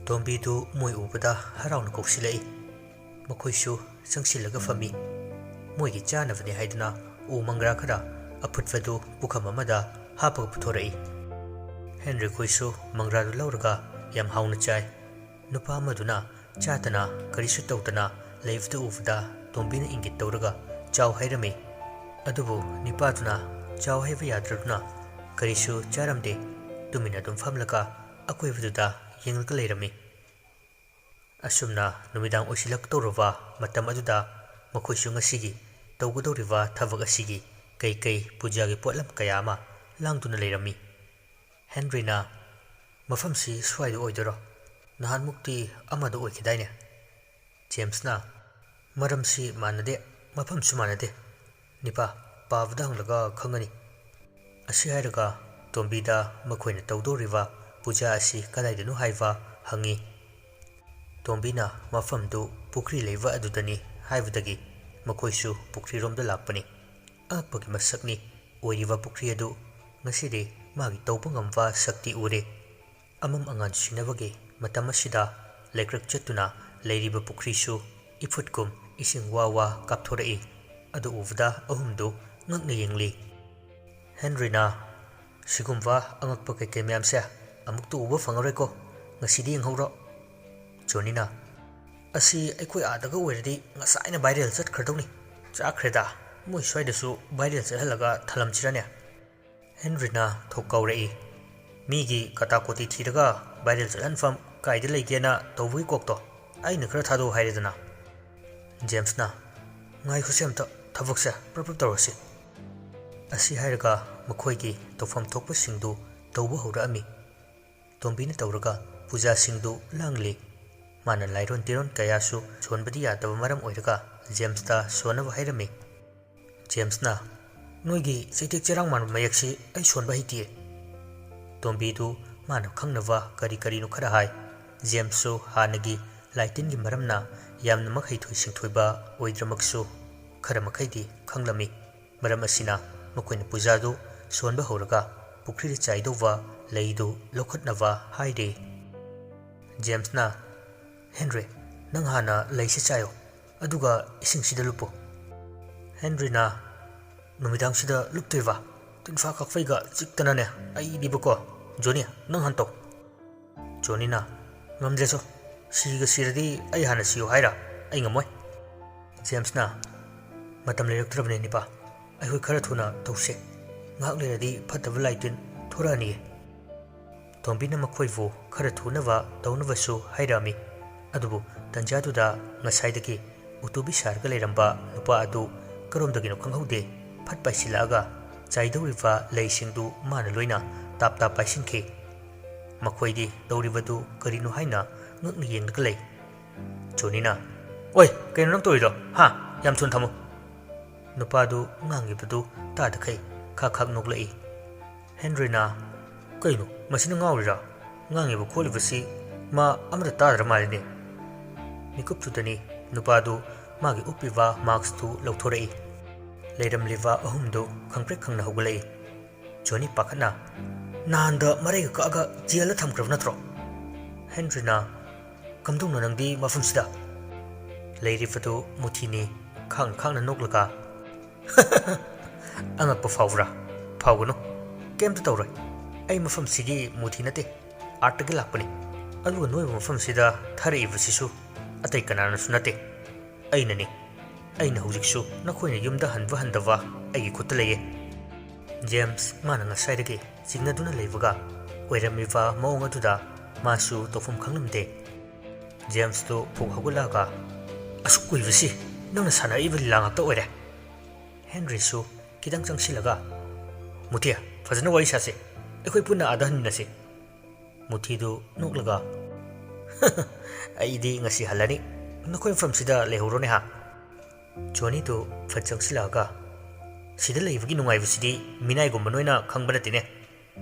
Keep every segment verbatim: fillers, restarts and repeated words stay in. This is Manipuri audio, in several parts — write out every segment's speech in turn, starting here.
ꯇꯣꯝꯕꯤꯗꯨ ꯃꯣꯏ ꯎꯕꯗ ꯍꯔꯥꯎꯅ ꯀꯧꯁꯤꯜꯂꯛꯏ꯫ ꯃꯈꯣꯏꯁꯨ ꯆꯪꯁꯤꯜꯂꯒ ꯐꯝꯃꯤ꯫ ꯃꯣꯏꯒꯤ ꯆꯥꯅꯕꯅꯤ ꯍꯥꯏꯗꯨꯅ ꯎ ꯃꯪꯒ꯭ꯔꯥ ꯈꯔ ꯑꯐꯨꯠꯄꯗꯨ ꯄꯨꯈꯝ ꯑꯃꯗ ꯍꯥꯞꯄꯒ ꯄꯨꯊꯣꯔꯛꯏ꯫ ꯍꯦꯟꯔꯤ ꯈꯣꯏꯁꯨ ꯃꯪꯒ꯭ꯔꯥꯗꯨ ꯂꯧꯔꯒ ꯌꯥꯝ ꯍꯥꯎꯅ ꯆꯥꯏ꯫ ꯅꯨꯄꯥ ꯑꯃꯗꯨꯅ ꯆꯥꯗꯅ ꯀꯔꯤꯁꯨ ꯇꯧꯗꯅ ꯂꯩꯕꯗꯨ ꯎꯕꯗ ꯇꯣꯝꯕꯤꯅ ꯏꯪꯒꯤꯠ ꯇꯧꯔꯒ "ꯆꯥꯎ" ꯍꯥꯏꯔꯝꯃꯤ꯫ ꯑꯗꯨꯕꯨ ꯅꯤꯄꯥꯗꯨꯅ "ꯆꯥꯎ" ꯍꯥꯏꯕ ꯌꯥꯗ꯭ꯔꯗꯨꯅ ꯀꯔꯤꯁꯨ ꯆꯥꯔꯝꯗꯦ꯫ ꯇꯨꯃꯤꯟꯅ ꯑꯗꯨꯝ ꯐꯝꯂꯒ ꯑꯀꯣꯏꯕꯗꯨꯗ ꯌꯦꯡꯂꯒ ꯂꯩꯔꯝꯃꯤ꯫ ꯑꯁꯨꯝꯅ ꯅꯨꯃꯤꯗꯥꯡ ꯑꯣꯏꯁꯤꯜꯂꯛꯇꯧꯔꯕ ꯃꯇꯝ ꯑꯗꯨꯗ ꯃꯈꯣꯏꯁꯨ ꯉꯁꯤꯒꯤ ꯇꯧꯒꯗꯧꯔꯤꯕ ꯊꯕꯛ ꯑꯁꯤꯒꯤ ꯀꯩꯀꯩ ꯄꯨꯖꯥꯒꯤ ꯄꯣꯠꯂꯝ ꯀꯌꯥ ꯑꯃ ꯂꯥꯡꯗꯨꯅ ꯂꯩꯔꯝꯃꯤ꯫ ꯍꯦꯟꯔꯤꯅ, "ꯃꯐꯝꯁꯤ ꯁ꯭ꯋꯥꯏꯗ ꯑꯣꯏꯗꯣꯏꯔꯣ? ꯅꯍꯥꯟꯃꯨꯛꯇꯤ ꯑꯃꯗ ꯑꯣꯏꯈꯤꯗꯥꯏꯅꯦ?" ꯖꯦꯝꯁꯅ, "ꯃꯔꯝꯁꯤ ꯃꯥꯟꯅꯗꯦ, ꯃꯐꯝꯁꯨ ꯃꯥꯟꯅꯗꯦ꯫ ꯅꯤꯄꯥ, ꯄꯥꯕꯗ ꯍꯪꯂꯒ ꯈꯪꯒꯅꯤ꯫" ꯑꯁꯤ ꯍꯥꯏꯔꯒ ꯇꯣꯝꯕꯤꯗ ꯃꯈꯣꯏꯅ ꯇꯧꯗꯧꯔꯤꯕ ꯄꯨꯖꯥ ꯑꯁꯤ ꯀꯗꯥꯏꯗꯅꯣ ꯍꯥꯏꯕ ꯍꯪꯉꯤ꯫ ꯇꯣꯝꯕꯤꯅ ꯃꯐꯝꯗꯨ ꯄꯨꯈ꯭ꯔꯤ ꯂꯩꯕ ꯑꯗꯨꯗꯅꯤ ꯍꯥꯏꯕꯗꯒꯤ ꯃꯈꯣꯏꯁꯨ ꯄꯨꯈ꯭ꯔꯤꯔꯣꯝꯗ ꯂꯥꯛꯄꯅꯤ꯫ ꯑꯉꯛꯄꯒꯤ ꯃꯁꯛꯅꯤ꯫ ꯑꯣꯏꯔꯤꯕ ꯄꯨꯈ꯭ꯔꯤ ꯑꯗꯨ ꯉꯁꯤꯗꯤ ꯃꯥꯒꯤ ꯇꯧꯕ ꯉꯝꯕ ꯁꯛꯇꯤ ꯎꯔꯦ꯫ ꯑꯃꯝ ꯑꯉꯥꯟ ꯁꯤꯟꯅꯕꯒꯤ ꯃꯇꯝ ꯑꯁꯤꯗ ꯂꯩꯀ꯭ꯔꯛ ꯆꯠꯇꯨꯅ ꯂꯩꯔꯤꯕ ꯄꯨꯈ꯭ꯔꯤꯁꯨ ꯏꯐꯨꯠꯀꯨꯝ ꯏꯁꯤꯡ ꯋꯥ ꯋꯥ ꯀꯥꯞꯊꯣꯔꯛꯏ꯫ ꯑꯗꯨ ꯎꯕꯗ ꯑꯍꯨꯝꯗꯨ ꯉꯛꯅ ꯌꯦꯡꯂꯤ꯫ ꯍꯦꯟꯔꯤꯅ, "ꯁꯤꯒꯨꯝꯕ ꯑꯉꯛꯄ ꯀꯩꯀꯩ ꯃꯌꯥꯝꯁꯦ ꯑꯃꯨꯛꯇ ꯎꯕ ꯐꯪꯉꯔꯣꯏꯀꯣ, ꯉꯁꯤꯗꯤ ꯌꯦꯡꯍꯧꯔꯣ꯫" ꯖꯣꯅꯤꯅ, "ꯑꯁꯤ ꯑꯩꯈꯣꯏ ꯑꯥꯗꯒ ꯑꯣꯏꯔꯗꯤ ꯉꯁꯥꯏꯅ ꯚꯥꯏꯔꯦꯜ ꯆꯠꯈ꯭ꯔꯗꯧꯅꯤ꯫ ꯆꯥꯛꯈ꯭ꯔꯦꯗ, ꯃꯣꯏ ꯁ꯭ꯋꯥꯏꯗꯁꯨ ꯚꯥꯏꯔꯦꯜ ꯆꯠꯍꯜꯂꯒ ꯊꯜꯂꯝꯁꯤꯔꯅꯦ?" ꯍꯦꯟꯔꯤꯅ ꯊꯣꯛ ꯀꯧꯔꯛꯏ꯫ "ꯃꯤꯒꯤ ꯀꯇꯥꯀꯣꯇꯤ ꯊꯤꯔꯒ ꯚꯥꯏꯔꯦꯜ ꯆꯠꯍꯟꯐꯝ ꯀꯥꯏꯗ ꯂꯩꯒꯦꯅ ꯇꯧꯕꯒꯤ ꯀꯣꯛꯇꯣ ꯑꯩꯅ ꯈꯔ ꯊꯥꯗꯣꯛꯎ ꯍꯥꯏꯔꯦꯗꯅ꯫" ꯖꯦꯝꯁꯅ, "ꯉꯥꯏꯈꯣꯁꯦ ꯑꯝꯇ, ꯊꯕꯛꯁꯦ ꯄ꯭ꯔꯞ ꯄ꯭ꯔꯞ ꯇꯧꯔꯁꯤ꯫" ꯑꯁꯤ ꯍꯥꯏꯔꯒ ꯃꯈꯣꯏꯒꯤ ꯇꯧꯐꯝ ꯊꯣꯛꯄꯁꯤꯡꯗꯨ ꯇꯧꯕ ꯍꯧꯔꯛꯑꯝꯃꯤ꯫ ꯇꯣꯝꯕꯤꯅ ꯇꯧꯔꯒ ꯄꯨꯖꯥꯁꯤꯡꯗꯨ ꯂꯥꯡꯂꯤ꯫ ꯃꯥꯅ ꯂꯥꯏꯔꯣꯟ ꯇꯤꯔꯣꯟ ꯀꯌꯥꯁꯨ ꯁꯣꯟꯕꯗꯤ ꯌꯥꯗꯕ ꯃꯔꯝ ꯑꯣꯏꯔꯒ ꯖꯦꯝꯁꯇ ꯁꯣꯟꯅꯕ ꯍꯥꯏꯔꯝꯃꯤ꯫ ꯖꯦꯝꯁꯅ, "ꯅꯣꯏꯒꯤ ꯆꯩꯇꯦꯛ ꯆꯦꯔꯥꯡ ꯃꯥꯟꯕ ꯃꯌꯦꯛꯁꯤ ꯑꯩ ꯁꯣꯟꯕ ꯍꯩꯇꯤꯌꯦ꯫" ꯇꯣꯝꯕꯤꯗꯨ ꯃꯥꯅ ꯈꯪꯅꯕ ꯀꯔꯤ ꯀꯔꯤꯅꯣ ꯈꯔ ꯍꯥꯏ꯫ ꯖꯦꯝꯁꯁꯨ ꯍꯥꯟꯅꯒꯤ ꯂꯥꯏꯇꯤꯟꯒꯤ ꯃꯔꯝꯅ ꯌꯥꯝꯅꯃꯛ ꯍꯩꯊꯣꯏ ꯁꯤꯡꯊꯣꯏꯕ ꯑꯣꯏꯗ꯭ꯔꯃꯛꯁꯨ ꯈꯔ ꯃꯈꯩꯗꯤ ꯈꯪꯂꯝꯃꯤ꯫ ꯃꯔꯝ ꯑꯁꯤꯅ ꯃꯈꯣꯏꯅ ꯄꯨꯖꯥꯗꯨ ꯁꯣꯟꯕ ꯍꯧꯔꯒ ꯄꯨꯈ꯭ꯔꯤꯗ ꯆꯥꯏꯗꯧꯕ ꯂꯩꯗꯨ ꯂꯧꯈꯠꯅꯕ ꯍꯥꯏꯔꯦ꯫ ꯖꯦꯝꯁꯅ, "ꯍꯦꯟꯔꯤ, ꯅꯪ ꯍꯥꯟꯅ ꯂꯩꯁꯤ ꯆꯥꯏꯌꯣ, ꯑꯗꯨꯒ ꯏꯁꯤꯡꯁꯤꯗ ꯂꯨꯞꯄꯨ꯫" ꯍꯦꯟꯔꯤꯅ, "ꯅꯨꯃꯤꯗꯥꯡꯁꯤꯗ ꯂꯨꯞꯇꯣꯏꯕ? ꯇꯤꯟꯐꯥ ꯀꯥꯛꯐꯩꯒ ꯆꯤꯛꯇꯅꯅꯦ ꯑꯩꯗꯤꯕꯀꯣ꯫ ꯖꯣꯅꯤ, ꯅꯪ ꯍꯥꯟ ꯇꯧ꯫" ꯖꯣꯅꯤꯅ, "ꯉꯝꯗ꯭ꯔꯦꯁꯨ, ꯁꯤꯒ ꯁꯤꯔꯗꯤ ꯑꯩ ꯍꯥꯟꯅ ꯁꯤꯌꯨ ꯍꯥꯏꯔ? ꯑꯩ ꯉꯝꯃꯣꯏ꯫" ꯖꯦꯝꯁꯅ, "ꯃꯇꯝ ꯂꯩꯔꯛꯇ꯭ꯔꯕꯅꯦ ꯅꯤꯄꯥ, ꯑꯩꯈꯣꯏ ꯈꯔ ꯊꯨꯅ ꯇꯧꯁꯦ꯫ ꯉꯥꯏꯍꯥꯛ ꯂꯩꯔꯗꯤ ꯐꯠꯇꯕ ꯂꯥꯏ ꯇꯤꯟ ꯊꯣꯔꯛꯑꯅꯤꯌꯦ꯫" ꯇꯣꯝꯕꯤꯅ ꯃꯈꯣꯏꯕꯨ ꯈꯔ ꯊꯨꯅꯕ ꯇꯧꯅꯕꯁꯨ ꯍꯥꯏꯔꯛꯑꯝꯃꯤ꯫ ꯑꯗꯨꯕꯨ ꯇꯟꯖꯥꯗꯨꯗ ꯉꯁꯥꯏꯗꯒꯤ ꯎꯇꯨꯕꯤ ꯁꯥꯔꯒ ꯂꯩꯔꯝꯕ ꯅꯨꯄꯥ ꯑꯗꯨ ꯀꯔꯣꯝꯗꯒꯤꯅꯣ ꯈꯪꯍꯧꯗꯦ, ꯐꯠ ꯄꯥꯏꯁꯤꯜꯂꯛꯑꯒ ꯆꯥꯏꯗꯧꯔꯤꯕ ꯂꯩꯁꯤꯡꯗꯨ ꯃꯥꯅ ꯂꯣꯏꯅ ꯇꯥꯞ ꯇꯥꯞ ꯄꯥꯏꯁꯤꯟꯈꯤ꯫ ꯃꯈꯣꯏꯗꯤ ꯇꯧꯔꯤꯕꯗꯨ ꯀꯔꯤꯅꯣ ꯍꯥꯏꯅ ꯉꯛꯅ ꯌꯦꯡꯂꯒ ꯂꯩ꯫ ꯖꯣꯅꯤꯅ, "ꯑꯣꯏ, ꯀꯩꯅꯣ ꯅꯪ ꯇꯧꯔꯤꯗꯣ? ꯍꯥ? ꯌꯥꯝ ꯊꯨꯅ ꯊꯝꯃꯨ꯫" ꯅꯨꯄꯥꯗꯨ ꯉꯥꯡꯉꯤꯕꯗꯨ ꯇꯥꯗꯈꯩ ꯈꯥꯛ ꯈꯥꯛ ꯅꯣꯛꯂꯛꯏ꯫ ꯍꯦꯟꯔꯤꯅ, "ꯀꯩꯅꯣ, ꯃꯁꯤꯅ ꯉꯥꯎꯔꯤꯔꯥ? ꯉꯥꯡꯉꯤꯕ ꯈꯣꯠꯂꯤꯕꯁꯤ ꯃꯥ ꯑꯃꯠꯇ ꯇꯥꯗ꯭ꯔ ꯃꯥꯜꯂꯤꯅꯦ꯫" ꯃꯤꯀꯨꯞꯇꯨꯗꯅꯤ ꯅꯨꯄꯥꯗꯨ ꯃꯥꯒꯤ ꯎꯞꯄꯤꯕ ꯃꯥꯛꯁꯇꯨ ꯂꯧꯊꯣꯔꯛꯏ꯫ ꯂꯩꯔꯝꯂꯤꯕ ꯑꯍꯨꯝꯗꯨ ꯈꯪꯄ꯭ꯔꯦꯛ ꯈꯪꯅ ꯍꯧꯒꯠꯂꯛꯏ꯫ ꯖꯣꯅꯤ ꯄꯥꯈꯠꯅ, "ꯅꯍꯥꯟꯗ ꯃꯔꯩꯒ ꯀꯛꯑꯒ ꯖꯦꯜꯗ ꯊꯝꯈ꯭ꯔꯕ ꯅꯠꯇ꯭ꯔꯣ?" ꯍꯦꯟꯔꯤꯅ, "ꯀꯝꯗꯧꯅꯣ ꯅꯪꯗꯤ ꯃꯐꯝꯁꯤꯗ?" ꯂꯩꯔꯤꯕꯗꯨ ꯃꯨꯊꯤꯅꯤ꯫ ꯈꯥꯡ ꯈꯥꯡꯅ ꯅꯣꯛꯂꯒ, "ꯑꯉꯛꯄ ꯐꯥꯎꯕ꯭ꯔꯥ? ꯐꯥꯎꯒꯅꯨ꯫ ꯀꯩꯝꯇ ꯇꯧꯔꯣꯏ꯫ ꯑꯩ ꯃꯐꯝꯁꯤꯒꯤ ꯃꯨꯊꯤ ꯅꯠꯇꯦ꯫ ꯑꯥꯔꯠꯇꯒꯤ ꯂꯥꯛꯄꯅꯤ꯫ ꯑꯗꯨꯒ ꯅꯣꯏꯕꯨ ꯃꯐꯝꯁꯤꯗ ꯊꯥꯔꯛꯏꯕꯁꯤꯁꯨ ꯑꯇꯩ ꯀꯅꯥꯅꯁꯨ ꯅꯠꯇꯦ꯫ ꯑꯩꯅꯅꯤ꯫ ꯑꯩꯅ ꯍꯧꯖꯤꯛꯁꯨ ꯅꯈꯣꯏꯅ ꯌꯨꯝꯗ ꯍꯟꯕ ꯍꯟꯗꯕ ꯑꯩꯒꯤ ꯈꯨꯠꯇ ꯂꯩꯌꯦ꯫" ꯖꯦꯝꯁ ꯃꯥꯅ ꯉꯁꯥꯏꯗꯒꯤ ꯆꯤꯡꯅꯗꯨꯅ ꯂꯩꯕꯒ ꯑꯣꯏꯔꯝꯃꯤꯕ ꯃꯑꯣꯡ ꯑꯗꯨꯗ ꯃꯥꯁꯨ ꯇꯧꯐꯝ ꯈꯪꯂꯝꯗꯦ꯫ ꯖꯦꯝꯁꯇꯨ ꯐꯨꯛ ꯍꯧꯒꯠꯂꯛꯑꯒ, "ꯑꯁꯨꯛ ꯀꯨꯏꯕꯁꯤ ꯅꯪꯅ ꯁꯥꯟꯅꯔꯛꯏꯕ ꯂꯤꯂꯥ ꯉꯥꯛꯇ ꯑꯣꯏꯔꯦ꯫" ꯍꯦꯟꯔꯤꯁꯨ ꯈꯤꯇꯪ ꯆꯪꯁꯤꯜꯂꯒ, "ꯃꯨꯊꯤ, ꯐꯖꯅ ꯋꯥꯔꯤ ꯁꯥꯁꯤ꯫ ꯑꯩꯈꯣꯏ ꯄꯨꯟꯅ ꯑꯥꯗ ꯍꯟꯃꯤꯟꯅꯁꯤ꯫" ꯃꯨꯊꯤꯗꯨ ꯅꯣꯛꯂꯒ, "ꯑꯩꯗꯤ ꯉꯁꯤ ꯍꯜꯂꯅꯤ꯫ ꯅꯈꯣꯏ ꯃꯐꯝꯁꯤꯗ ꯂꯩꯍꯧꯔꯣꯅꯦ ꯍꯥ꯫" ꯖꯣꯅꯤꯗꯨ ꯐꯠ ꯆꯪꯁꯤꯜꯂꯛꯑꯒ, "ꯁꯤꯗ ꯂꯩꯕꯒꯤ ꯅꯨꯡꯉꯥꯏꯕꯁꯤꯗꯤ ꯃꯤꯅꯥꯏꯒꯨꯝꯕ ꯅꯣꯏꯅ ꯈꯪꯕ ꯅꯠꯇꯦꯅꯦ꯫"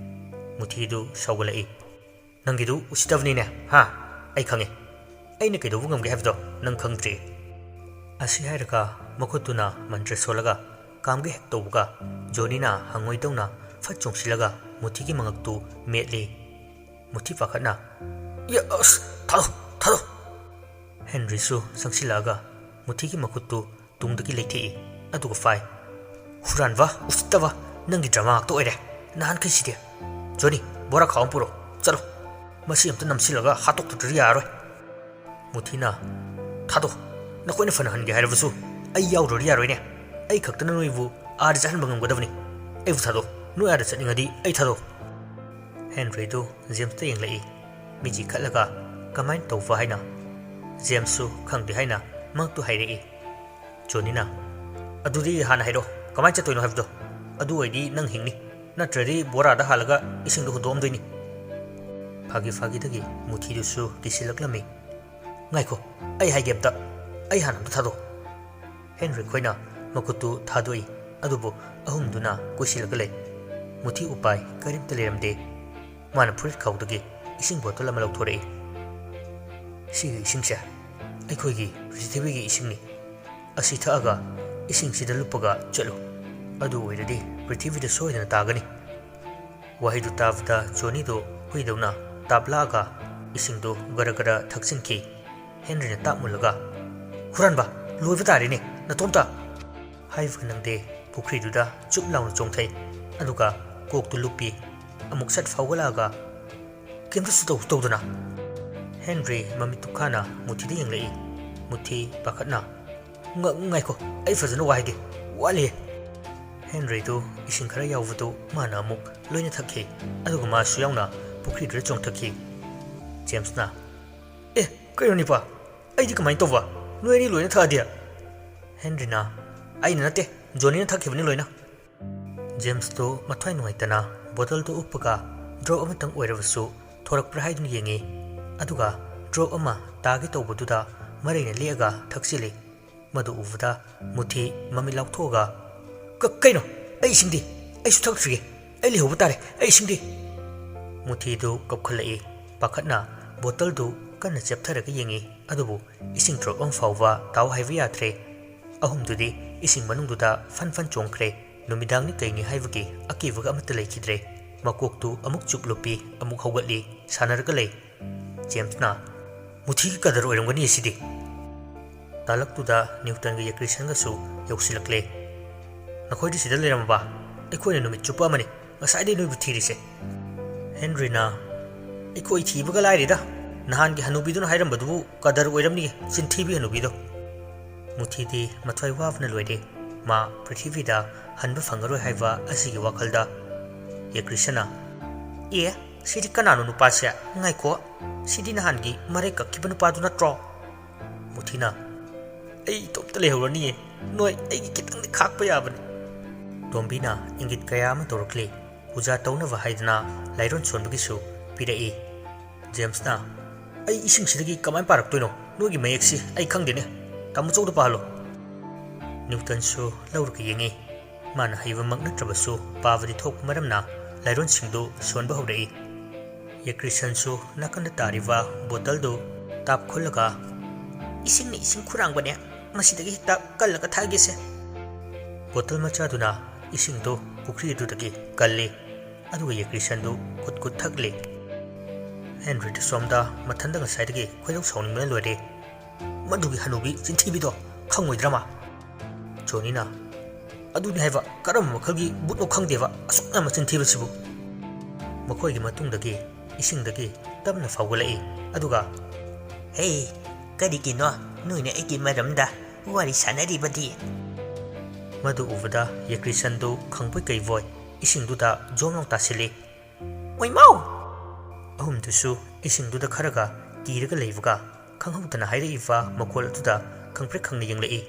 ꯃꯨꯊꯤꯗꯨ ꯁꯥꯎꯒꯠꯂꯛꯏ꯫ "ꯅꯪꯒꯤꯗꯨ ꯎꯁꯤꯠꯇꯕꯅꯤꯅꯦ ꯍꯥ? ꯑꯩ ꯈꯪꯉꯦ꯫ ꯑꯩꯅ ꯀꯩꯗꯧꯕ ꯉꯝꯒꯦ ꯍꯥꯏꯕꯗꯣ ꯅꯪ ꯈꯪꯗ꯭ꯔꯤ꯫" ꯑꯁꯤ ꯍꯥꯏꯔꯒ ꯃꯈꯨꯠꯇꯨꯅ ꯃꯟꯇ꯭ꯔ ꯁꯣꯜꯂꯒ ꯀꯥꯝꯒꯦ ꯍꯦꯛ ꯇꯧꯕꯒ ꯖꯣꯅꯤꯅ ꯍꯪꯉꯣꯏꯗꯧꯅ ꯐꯠ ꯆꯣꯡꯁꯤꯜꯂꯒ ꯃꯨꯊꯤꯒꯤ ꯃꯉꯛꯇꯨ ꯃꯦꯠꯂꯤ꯫ ꯃꯨꯊꯤ ꯄꯥꯈꯠꯅ, ꯌꯥ, ꯑꯁ, ꯊꯥꯗꯣꯛ, ꯊꯥꯗꯣꯛ꯫ ꯍꯦꯟꯔꯤꯁꯨ ꯆꯪꯁꯤꯜꯂꯛꯑꯒ ꯃꯨꯊꯤꯒꯤ ꯃꯈꯨꯠꯇꯨ ꯇꯨꯡꯗꯒꯤ ꯂꯩꯊꯦꯛꯏ, ꯑꯗꯨꯒ ꯐꯥꯏ꯫ "ꯍꯨꯔꯥꯟꯕ, ꯎꯁꯤꯠꯇꯕ, ꯅꯪꯒꯤ ꯗ꯭ꯔꯃꯥ ꯉꯥꯛꯇ ꯑꯣꯏꯔꯦ꯫ ꯅꯍꯥꯟꯈꯩꯁꯤꯗꯤ꯫ ꯖꯣꯅꯤ, ꯕꯣꯔꯥ ꯈꯥꯎ ꯑꯃ ꯄꯨꯔꯛꯑꯣ, ꯆꯠꯂꯣ꯫ ꯃꯁꯤ ꯑꯝꯇ ꯅꯝꯁꯤꯜꯂꯒ ꯍꯥꯠꯇꯣꯛꯇ꯭ꯔꯗꯤ ꯌꯥꯔꯔꯣꯏ꯫" ꯃꯨꯊꯤꯅ, "ꯊꯥꯗꯣꯛ, ꯅꯈꯣꯏꯅ ꯐꯅ ꯍꯟꯒꯦ ꯍꯥꯏꯔꯕꯁꯨ ꯑꯩ ꯌꯥꯎꯗ꯭ꯔꯗꯤ ꯌꯥꯔꯣꯏꯅꯦ꯫ ꯑꯩ ꯈꯛꯇꯅ ꯅꯣꯏꯕꯨ ꯑꯥꯗ ꯆꯠꯍꯟꯕ ꯉꯝꯒꯗꯕꯅꯤ꯫ ꯑꯩꯕꯨ ꯊꯥꯗꯣꯛ, ꯅꯣꯏ ꯑꯥꯗ ꯆꯠꯅꯤꯡꯉꯗꯤ ꯑꯩ ꯊꯥꯗꯣꯛ꯫" ꯍꯦꯟꯔꯤꯗꯨ ꯖꯦꯝꯁꯇ ꯌꯦꯡꯂꯛꯏ꯫ ꯃꯤꯠꯆꯤ ꯈꯠꯂꯒ, "ꯀꯃꯥꯏꯅ ꯇꯧꯕ ꯍꯥꯏꯅ?" ꯖꯦꯝꯁꯁꯨ ꯈꯪꯗꯦ ꯍꯥꯏꯅ ꯃꯍꯥꯛꯇꯨ ꯍꯥꯏꯔꯛꯏ꯫ ꯖꯣꯅꯤꯅ, "ꯑꯗꯨꯗꯤ ꯍꯥꯟꯅ ꯍꯥꯏꯔꯛꯑꯣ, ꯀꯃꯥꯏꯅ ꯆꯠꯇꯣꯏꯅꯣ ꯍꯥꯏꯕꯗꯣ? ꯑꯗꯨ ꯑꯣꯏꯗꯤ ꯅꯪ ꯍꯤꯡꯅꯤ, ꯅꯠꯇ꯭ꯔꯗꯤ ꯕꯣꯔꯥꯗ ꯍꯥꯜꯂꯒ ꯏꯁꯤꯡꯗ ꯍꯨꯟꯗꯣꯛꯑꯝꯗꯣꯏꯅꯤ꯫" ꯐꯥꯒꯤ ꯐꯥꯒꯤꯗꯒꯤ ꯃꯨꯊꯤꯗꯨꯁꯨ ꯀꯤꯁꯤꯜꯂꯛꯂꯝꯃꯤ꯫ "ꯉꯥꯏꯈꯣ, ꯑꯩ ꯍꯥꯏꯒꯦ ꯑꯝꯇ, ꯑꯩ ꯍꯥꯟꯅ ꯑꯝꯇ ꯊꯥꯗꯣꯛ꯫" ꯍꯦꯟꯔꯤ ꯈꯣꯏꯅ ꯃꯈꯨꯠꯇꯨ ꯊꯥꯗꯣꯛꯏ, ꯑꯗꯨꯕꯨ ꯑꯍꯨꯝꯗꯨꯅ ꯀꯣꯏꯁꯤꯜꯂꯒ ꯂꯩ꯫ ꯃꯨꯊꯤ ꯎꯄꯥꯏ ꯀꯔꯤꯝꯇ ꯂꯩꯔꯝꯗꯦ꯫ ꯃꯥꯅ ꯐꯨꯔꯤꯠ ꯈꯥꯎꯗꯒꯤ ꯏꯁꯤꯡ ꯕꯣꯇꯜ ꯑꯃ ꯂꯧꯊꯣꯔꯛꯏ꯫ "ꯁꯤꯒꯤ ꯏꯁꯤꯡꯁꯦ ꯑꯩꯈꯣꯏꯒꯤ ꯄ꯭ꯔꯤꯊꯤꯕꯤꯒꯤ ꯏꯁꯤꯡꯅꯤ꯫ ꯑꯁꯤ ꯊꯛꯑꯒ ꯏꯁꯤꯡꯁꯤꯗ ꯂꯨꯞꯄꯒ ꯆꯠꯂꯨ꯫ ꯑꯗꯨ ꯑꯣꯏꯔꯗꯤ ꯄ꯭ꯔꯤꯊꯤꯕꯤꯗ ꯁꯣꯏꯗꯅ ꯇꯥꯒꯅꯤ꯫" ꯋꯥꯍꯩꯗꯨ ꯇꯥꯕꯗ ꯖꯣꯅꯤꯗꯨ ꯍꯨꯏꯗꯧꯅ ꯇꯥꯞꯂꯥꯛꯑꯒ ꯏꯁꯤꯡꯗꯨ ꯒꯔ ꯒꯔ ꯊꯛꯆꯤꯟꯈꯤ꯫ ꯍꯦꯟꯔꯤꯅ ꯇꯥꯞ ꯃꯨꯜꯂꯒ, "ꯍꯨꯔꯥꯟꯕ, ꯂꯣꯏꯕ ꯇꯥꯔꯦꯅꯦ, ꯅꯇꯣꯝꯇ!" ꯍꯥꯏꯕꯒ ꯅꯪꯗꯦ, ꯄꯨꯈ꯭ꯔꯤꯗꯨꯗ ꯆꯨꯞ ꯂꯥꯎꯅ ꯆꯣꯡꯊꯩ꯫ ꯑꯗꯨꯒ ꯀꯣꯛꯇꯨ ꯂꯨꯞꯄꯤ꯫ ꯑꯃꯨꯛ ꯁꯠ ꯐꯥꯎꯒꯠꯂꯛꯑꯒ, "ꯀꯩꯝꯇꯁꯨ ꯇꯧ-, ꯇꯧꯗꯅ?" ꯍꯦꯟꯔꯤ ꯃꯃꯤꯠ ꯇꯨꯈꯥꯅ ꯃꯨꯊꯤꯗ ꯌꯦꯡꯂꯛꯏ꯫ ꯃꯨꯊꯤ ꯄꯥꯈꯠꯅ, "ꯉ-, ꯉꯥꯏꯈꯣ, ꯑꯩ ꯐꯖꯅ ꯋꯥ ꯍꯥꯏꯒꯦ, ꯋꯥꯠꯂꯤꯌꯦ꯫" ꯍꯦꯟꯔꯤꯗꯨ ꯏꯁꯤꯡ ꯈꯔ ꯌꯥꯎꯕꯗꯨ ꯃꯥꯅ ꯑꯃꯨꯛ ꯂꯣꯏꯅ ꯊꯛꯈꯤ, ꯑꯗꯨꯒ ꯃꯥꯁꯨ ꯌꯥꯎꯅ ꯄꯨꯈ꯭ꯔꯤꯗꯨꯗ ꯆꯣꯡꯊꯈꯤ꯫ ꯖꯦꯝꯁꯅ, "ꯑꯦ, ꯀꯩꯅꯣ ꯅꯤꯄꯥ? ꯑꯩꯗꯤ ꯀꯃꯥꯏꯅ ꯇꯧꯕ? ꯅꯣꯏ ꯑꯅꯤ ꯂꯣꯏꯅ ꯊꯛꯑꯗꯤ?" ꯍꯦꯟꯔꯤꯅ, "ꯑꯩꯅ ꯅꯠꯇꯦ, ꯖꯣꯅꯤꯅ ꯊꯛꯈꯤꯕꯅꯤ ꯂꯣꯏꯅ꯫" ꯖꯦꯝꯁꯇꯨ ꯃꯊ꯭ꯋꯥꯏ ꯅꯨꯡꯉꯥꯏꯇꯅ ꯕꯣꯇꯜꯗꯨ ꯎꯞꯄꯒ ꯗ꯭ꯔꯣꯞ ꯑꯃꯇꯪ ꯑꯣꯏꯔꯕꯁꯨ ꯊꯣꯔꯛꯄ꯭ꯔꯥ ꯍꯥꯏꯗꯨꯅ ꯌꯦꯡꯉꯤ꯫ ꯑꯗꯨꯒ ꯗ꯭ꯔꯣꯞ ꯑꯃ ꯇꯥꯒꯦ ꯇꯧꯕꯗꯨꯗ ꯃꯔꯩꯅ ꯂꯦꯛꯑꯒ ꯊꯛꯆꯤꯜꯂꯤ꯫ ꯃꯗꯨ ꯎꯕꯗ ꯃꯨꯊꯤ ꯃꯃꯤꯠ ꯂꯥꯎꯊꯣꯛꯑꯒ, "ꯀ-, ꯀꯩꯅꯣ? ꯑꯩ ꯏꯁꯤꯡꯗꯤ? ꯑꯩꯁꯨ ꯊꯛꯇ꯭ꯔꯤꯌꯦ꯫ ꯑꯩ ꯂꯩꯍꯧꯕ ꯇꯥꯔꯦ꯫ ꯑꯩ ꯏꯁꯤꯡꯗꯤ?" ꯃꯨꯊꯤꯗꯨ ꯀꯞꯈꯠꯂꯛꯏ꯫ ꯄꯥꯈꯠꯅ ꯕꯣꯇꯜꯗꯨ ꯀꯟꯅ ꯆꯦꯞꯊꯔꯒ ꯌꯦꯡꯉꯤ꯫ ꯑꯗꯨꯕꯨ ꯏꯁꯤꯡ ꯗ꯭ꯔꯣꯞ ꯑꯃ ꯐꯥꯎꯕ ꯇꯥꯎ ꯍꯥꯏꯕ ꯌꯥꯗ꯭ꯔꯦ꯫ ꯑꯍꯨꯝꯗꯨꯗꯤ ꯏꯁꯤꯡ ꯃꯅꯨꯡꯗꯨꯗ ꯐꯟ ꯐꯟ ꯆꯣꯡꯈ꯭ꯔꯦ꯫ ꯅꯨꯃꯤꯗꯥꯡꯅꯤ ꯀꯩꯅꯤ ꯍꯥꯏꯕꯒꯤ ꯑꯀꯤꯕꯒ ꯑꯃꯠꯇ ꯂꯩꯈꯤꯗ꯭ꯔꯦ꯫ ꯃꯀꯣꯛꯇꯨ ꯑꯃꯨꯛ ꯆꯨꯞ ꯂꯨꯞꯄꯤ, ꯑꯃꯨꯛ ꯍꯧꯒꯠꯂꯤ, ꯁꯥꯟꯅꯔꯒ ꯂꯩ꯫ ꯖꯦꯝꯁꯅ, "ꯃꯨꯊꯤꯒꯤ ꯀꯗꯔ ꯑꯣꯏꯔꯝꯒꯅꯤ ꯁꯤꯗꯤ"꯫ ꯇꯥꯂꯛꯇꯨꯗ ꯅ꯭ꯌꯨꯇꯟꯒ ꯌꯦꯀ꯭ꯔꯤꯁꯟꯒꯁꯨ ꯌꯧꯁꯤꯜꯂꯛꯂꯦ꯫ "ꯅꯈꯣꯏꯗꯤ ꯁꯤꯗ ꯂꯩꯔꯝꯃꯕ? ꯑꯩꯈꯣꯏꯅ ꯅꯨꯃꯤꯠ ꯆꯨꯞꯄ ꯑꯃꯅꯤ ꯉꯁꯥꯏꯗꯩ ꯅꯣꯏꯕꯨ ꯊꯤꯔꯤꯁꯦ"꯫ ꯍꯦꯟꯔꯤꯅ, "ꯑꯩꯈꯣꯏ ꯊꯤꯕꯒ ꯂꯥꯏꯔꯤꯗ, ꯅꯍꯥꯟꯒꯤ ꯍꯅꯨꯕꯤꯗꯨꯅ ꯍꯥꯏꯔꯝꯕꯗꯨꯕꯨ ꯀꯗꯔ ꯑꯣꯏꯔꯝꯅꯤ, ꯆꯤꯟꯊꯤꯕꯤ ꯍꯅꯨꯕꯤꯗꯣ"꯫ ꯃꯨꯊꯤꯗꯤ ꯃꯊ꯭ꯋꯥꯏ ꯋꯥꯕꯅ ꯂꯣꯏꯔꯦ꯫ ꯃꯥ ꯄ꯭ꯔꯤꯊꯤꯕꯤꯗ ꯍꯟꯕ ꯐꯪꯉꯔꯣꯏ ꯍꯥꯏꯕ ꯑꯁꯤꯒꯤ ꯋꯥꯈꯜꯗ꯫ ꯌꯦꯀ꯭ꯔꯤꯁꯅ, "ꯑꯦ, ꯁꯤꯗꯤ ꯀꯅꯥꯅꯣ ꯅꯨꯄꯥꯁꯦ? ꯉꯥꯏꯈꯣ, ꯁꯤꯗꯤ ꯅꯍꯥꯟꯒꯤ ꯃꯔꯩ ꯀꯛꯈꯤꯕ ꯅꯨꯄꯥꯗꯨ ꯅꯠꯇ꯭ꯔꯣ?" ꯃꯨꯊꯤꯅ, "ꯑꯩ ꯏꯇꯣꯝꯇ ꯂꯩꯍꯧꯔꯅꯤꯌꯦ, ꯅꯣꯏ ꯑꯩꯒꯤ ꯈꯤꯇꯪꯗꯤ ꯈꯥꯛꯄ ꯌꯥꯕꯅꯤ"꯫ ꯇꯣꯝꯕꯤꯅ ꯏꯪꯒꯤꯠ ꯀꯌꯥ ꯑꯃ ꯇꯧꯔꯛꯂꯤ꯫ ꯄꯨꯖꯥ ꯇꯧꯅꯕ ꯍꯥꯏꯗꯅ ꯂꯥꯏꯔꯣꯟ ꯁꯣꯟꯕꯒꯤꯁꯨ ꯄꯤꯔꯛꯏ꯫ ꯖꯦꯝꯁꯅ, "ꯑꯩ ꯏꯁꯤꯡꯁꯤꯗꯒꯤ ꯀꯃꯥꯏꯅ ꯄꯥꯔꯛꯇꯣꯏꯅꯣ? ꯅꯣꯏꯒꯤ ꯃꯌꯦꯛꯁꯤ ꯑꯩ ꯈꯪꯗꯦꯅꯦ꯫ ꯇꯥꯃꯣꯆꯧꯗ ꯄꯥꯍꯜꯂꯣ"꯫ ꯅ꯭ꯌꯨꯇꯟꯁꯨ ꯂꯧꯔꯒ ꯌꯦꯡꯉꯤ꯫ ꯃꯥꯅ ꯍꯩꯕꯃꯛ ꯅꯠꯇ꯭ꯔꯕꯁꯨ ꯄꯥꯕꯗꯤ ꯊꯣꯛꯄ ꯃꯔꯝꯅ ꯂꯥꯏꯔꯣꯟꯁꯤꯡꯗꯨ ꯁꯣꯟꯕ ꯍꯧꯔꯛꯏ꯫ ꯌꯦꯀ꯭ꯔꯤꯁꯟꯁꯨ ꯅꯥꯀꯟꯗ ꯇꯥꯔꯤꯕ ꯕꯣꯇꯜꯗꯨ ꯇꯥꯞ ꯈꯨꯜꯂꯒ, "ꯏꯁꯤꯡꯅ ꯏꯁꯤꯡ ꯈꯨꯔꯥꯡꯕꯅꯦ, ꯃꯁꯤꯗꯒꯤ ꯍꯦꯛꯇ ꯀꯜꯂꯒ ꯊꯛꯑꯒꯦꯁꯦ"꯫ ꯕꯣꯇꯜ ꯃꯆꯥꯗꯨꯅ ꯏꯁꯤꯡꯗꯨ ꯄꯨꯈ꯭ꯔꯤ ꯑꯗꯨꯗꯒꯤ ꯀꯜꯂꯤ꯫ ꯑꯗꯨꯒ ꯌꯦꯀ꯭ꯔꯤꯁꯟꯗꯨ ꯀꯨꯠ ꯀꯨꯠ ꯊꯛꯂꯤ꯫ ꯍꯦꯟꯔꯤꯗ ꯁꯣꯝꯗ ꯃꯊꯟꯗ ꯉꯁꯥꯏꯗꯒꯤ ꯈꯣꯏꯗꯧ ꯁꯥꯎꯅꯤꯡꯕꯅ ꯂꯣꯏꯔꯦ꯫ "ꯃꯗꯨꯒꯤ ꯍꯅꯨꯕꯤ ꯆꯤꯟꯊꯤꯕꯤꯗꯣ ꯈꯪꯉꯣꯏꯗ꯭ꯔꯥ ꯃꯥ?" ꯖꯣꯅꯤꯅ, "ꯑꯗꯨꯅꯤ ꯍꯥꯏꯕ, ꯀꯔꯝꯕ ꯃꯈꯜꯒꯤ ꯕꯨꯠꯅꯣ ꯈꯪꯗꯦꯕ, ꯑꯁꯨꯛ ꯌꯥꯝꯅ ꯆꯤꯟꯊꯤꯕꯁꯤꯕꯨ"꯫ ꯃꯈꯣꯏꯒꯤ ꯃꯇꯨꯡꯗꯒꯤ ꯏꯁꯤꯡꯗꯒꯤ ꯇꯞꯅ ꯐꯥꯎꯒꯠꯂꯛꯏ꯫ ꯑꯗꯨꯒ, "ꯍꯦ, ꯀꯔꯤꯒꯤꯅꯣ ꯅꯣꯏꯅ ꯑꯩꯒꯤ ꯃꯔꯝꯗ ꯋꯥꯔꯤ ꯁꯥꯟꯅꯔꯤꯕꯗꯤ?" ꯃꯗꯨ ꯎꯕꯗ ꯌꯦꯀ꯭ꯔꯤꯁꯟꯗꯨ ꯈꯪꯕꯣꯏ ꯀꯩꯕꯣꯏ ꯏꯁꯤꯡꯗꯨꯗ ꯖꯣꯝ ꯂꯥꯎ ꯇꯥꯁꯤꯜꯂꯤ꯫ "ꯑꯣꯏꯃꯥꯎ!" ꯑꯍꯨꯝꯗꯨꯁꯨ ꯏꯁꯤꯡꯗꯨꯗ ꯈꯔꯒ ꯀꯤꯔꯒ ꯂꯩꯕꯒ, ꯈꯪꯍꯧꯗꯅ ꯍꯥꯏꯔꯛꯏꯕ ꯃꯈꯣꯜ ꯑꯗꯨꯗ ꯈꯪꯄ꯭ꯔꯦꯛ ꯈꯪꯅ ꯌꯦꯡꯂꯛꯏ꯫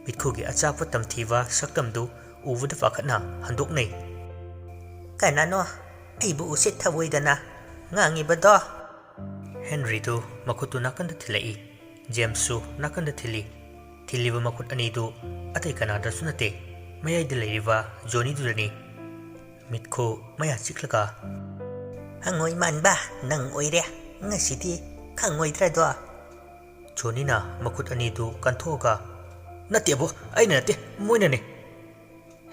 ꯃꯤꯠꯈꯨꯒꯤ ꯑꯆꯥꯛꯄ ꯇꯝꯊꯤꯕ ꯁꯛꯇꯝꯗꯨ ꯎꯕꯗ ꯄꯥꯈꯠꯅ ꯍꯟꯗꯣꯛꯅꯩ꯫ "ꯀꯅꯥꯅꯣ ꯑꯩꯕꯨ ꯎꯁꯤꯠ ꯊꯑꯣꯏꯗꯅ ꯉꯥꯡꯉꯤꯕꯗꯣ?" ꯍꯦꯟꯔꯤꯗꯨ ꯃꯈꯨꯠꯇꯨ ꯅꯥꯀꯟꯗ ꯊꯤꯜꯂꯛꯏ꯫ ꯖꯦꯝꯁꯁꯨ ꯅꯥꯀꯟꯗ ꯊꯤꯜꯂꯤ꯫ ꯊꯤꯜꯂꯤꯕ ꯃꯈꯨꯠ ꯑꯅꯤꯗꯨ ꯑꯇꯩ ꯀꯅꯥꯗꯁꯨ ꯅꯠꯇꯦ, ꯃꯌꯥꯏꯗ ꯂꯩꯔꯤꯕ ꯖꯣꯅꯤꯗꯨꯗꯅꯤ꯫ ꯃꯤꯠꯈꯨ ꯃꯌꯥ ꯆꯤꯛꯂꯒ, "ꯍꯪꯉꯣꯏ ꯃꯥꯟꯕ ꯅꯪ ꯑꯣꯏꯔꯦ, ꯉꯁꯤꯗꯤ ꯈꯪꯉꯣꯏꯗ꯭ꯔꯗꯣ?" ꯖꯣꯅꯤꯅ ꯃꯈꯨꯠ ꯑꯅꯤꯗꯨ ꯀꯟꯊꯣꯛꯑꯒ, "ꯅꯠꯇꯦꯕꯣ, ꯑꯩꯅ ꯅꯠꯇꯦ, ꯃꯣꯏꯅꯅꯦ"꯫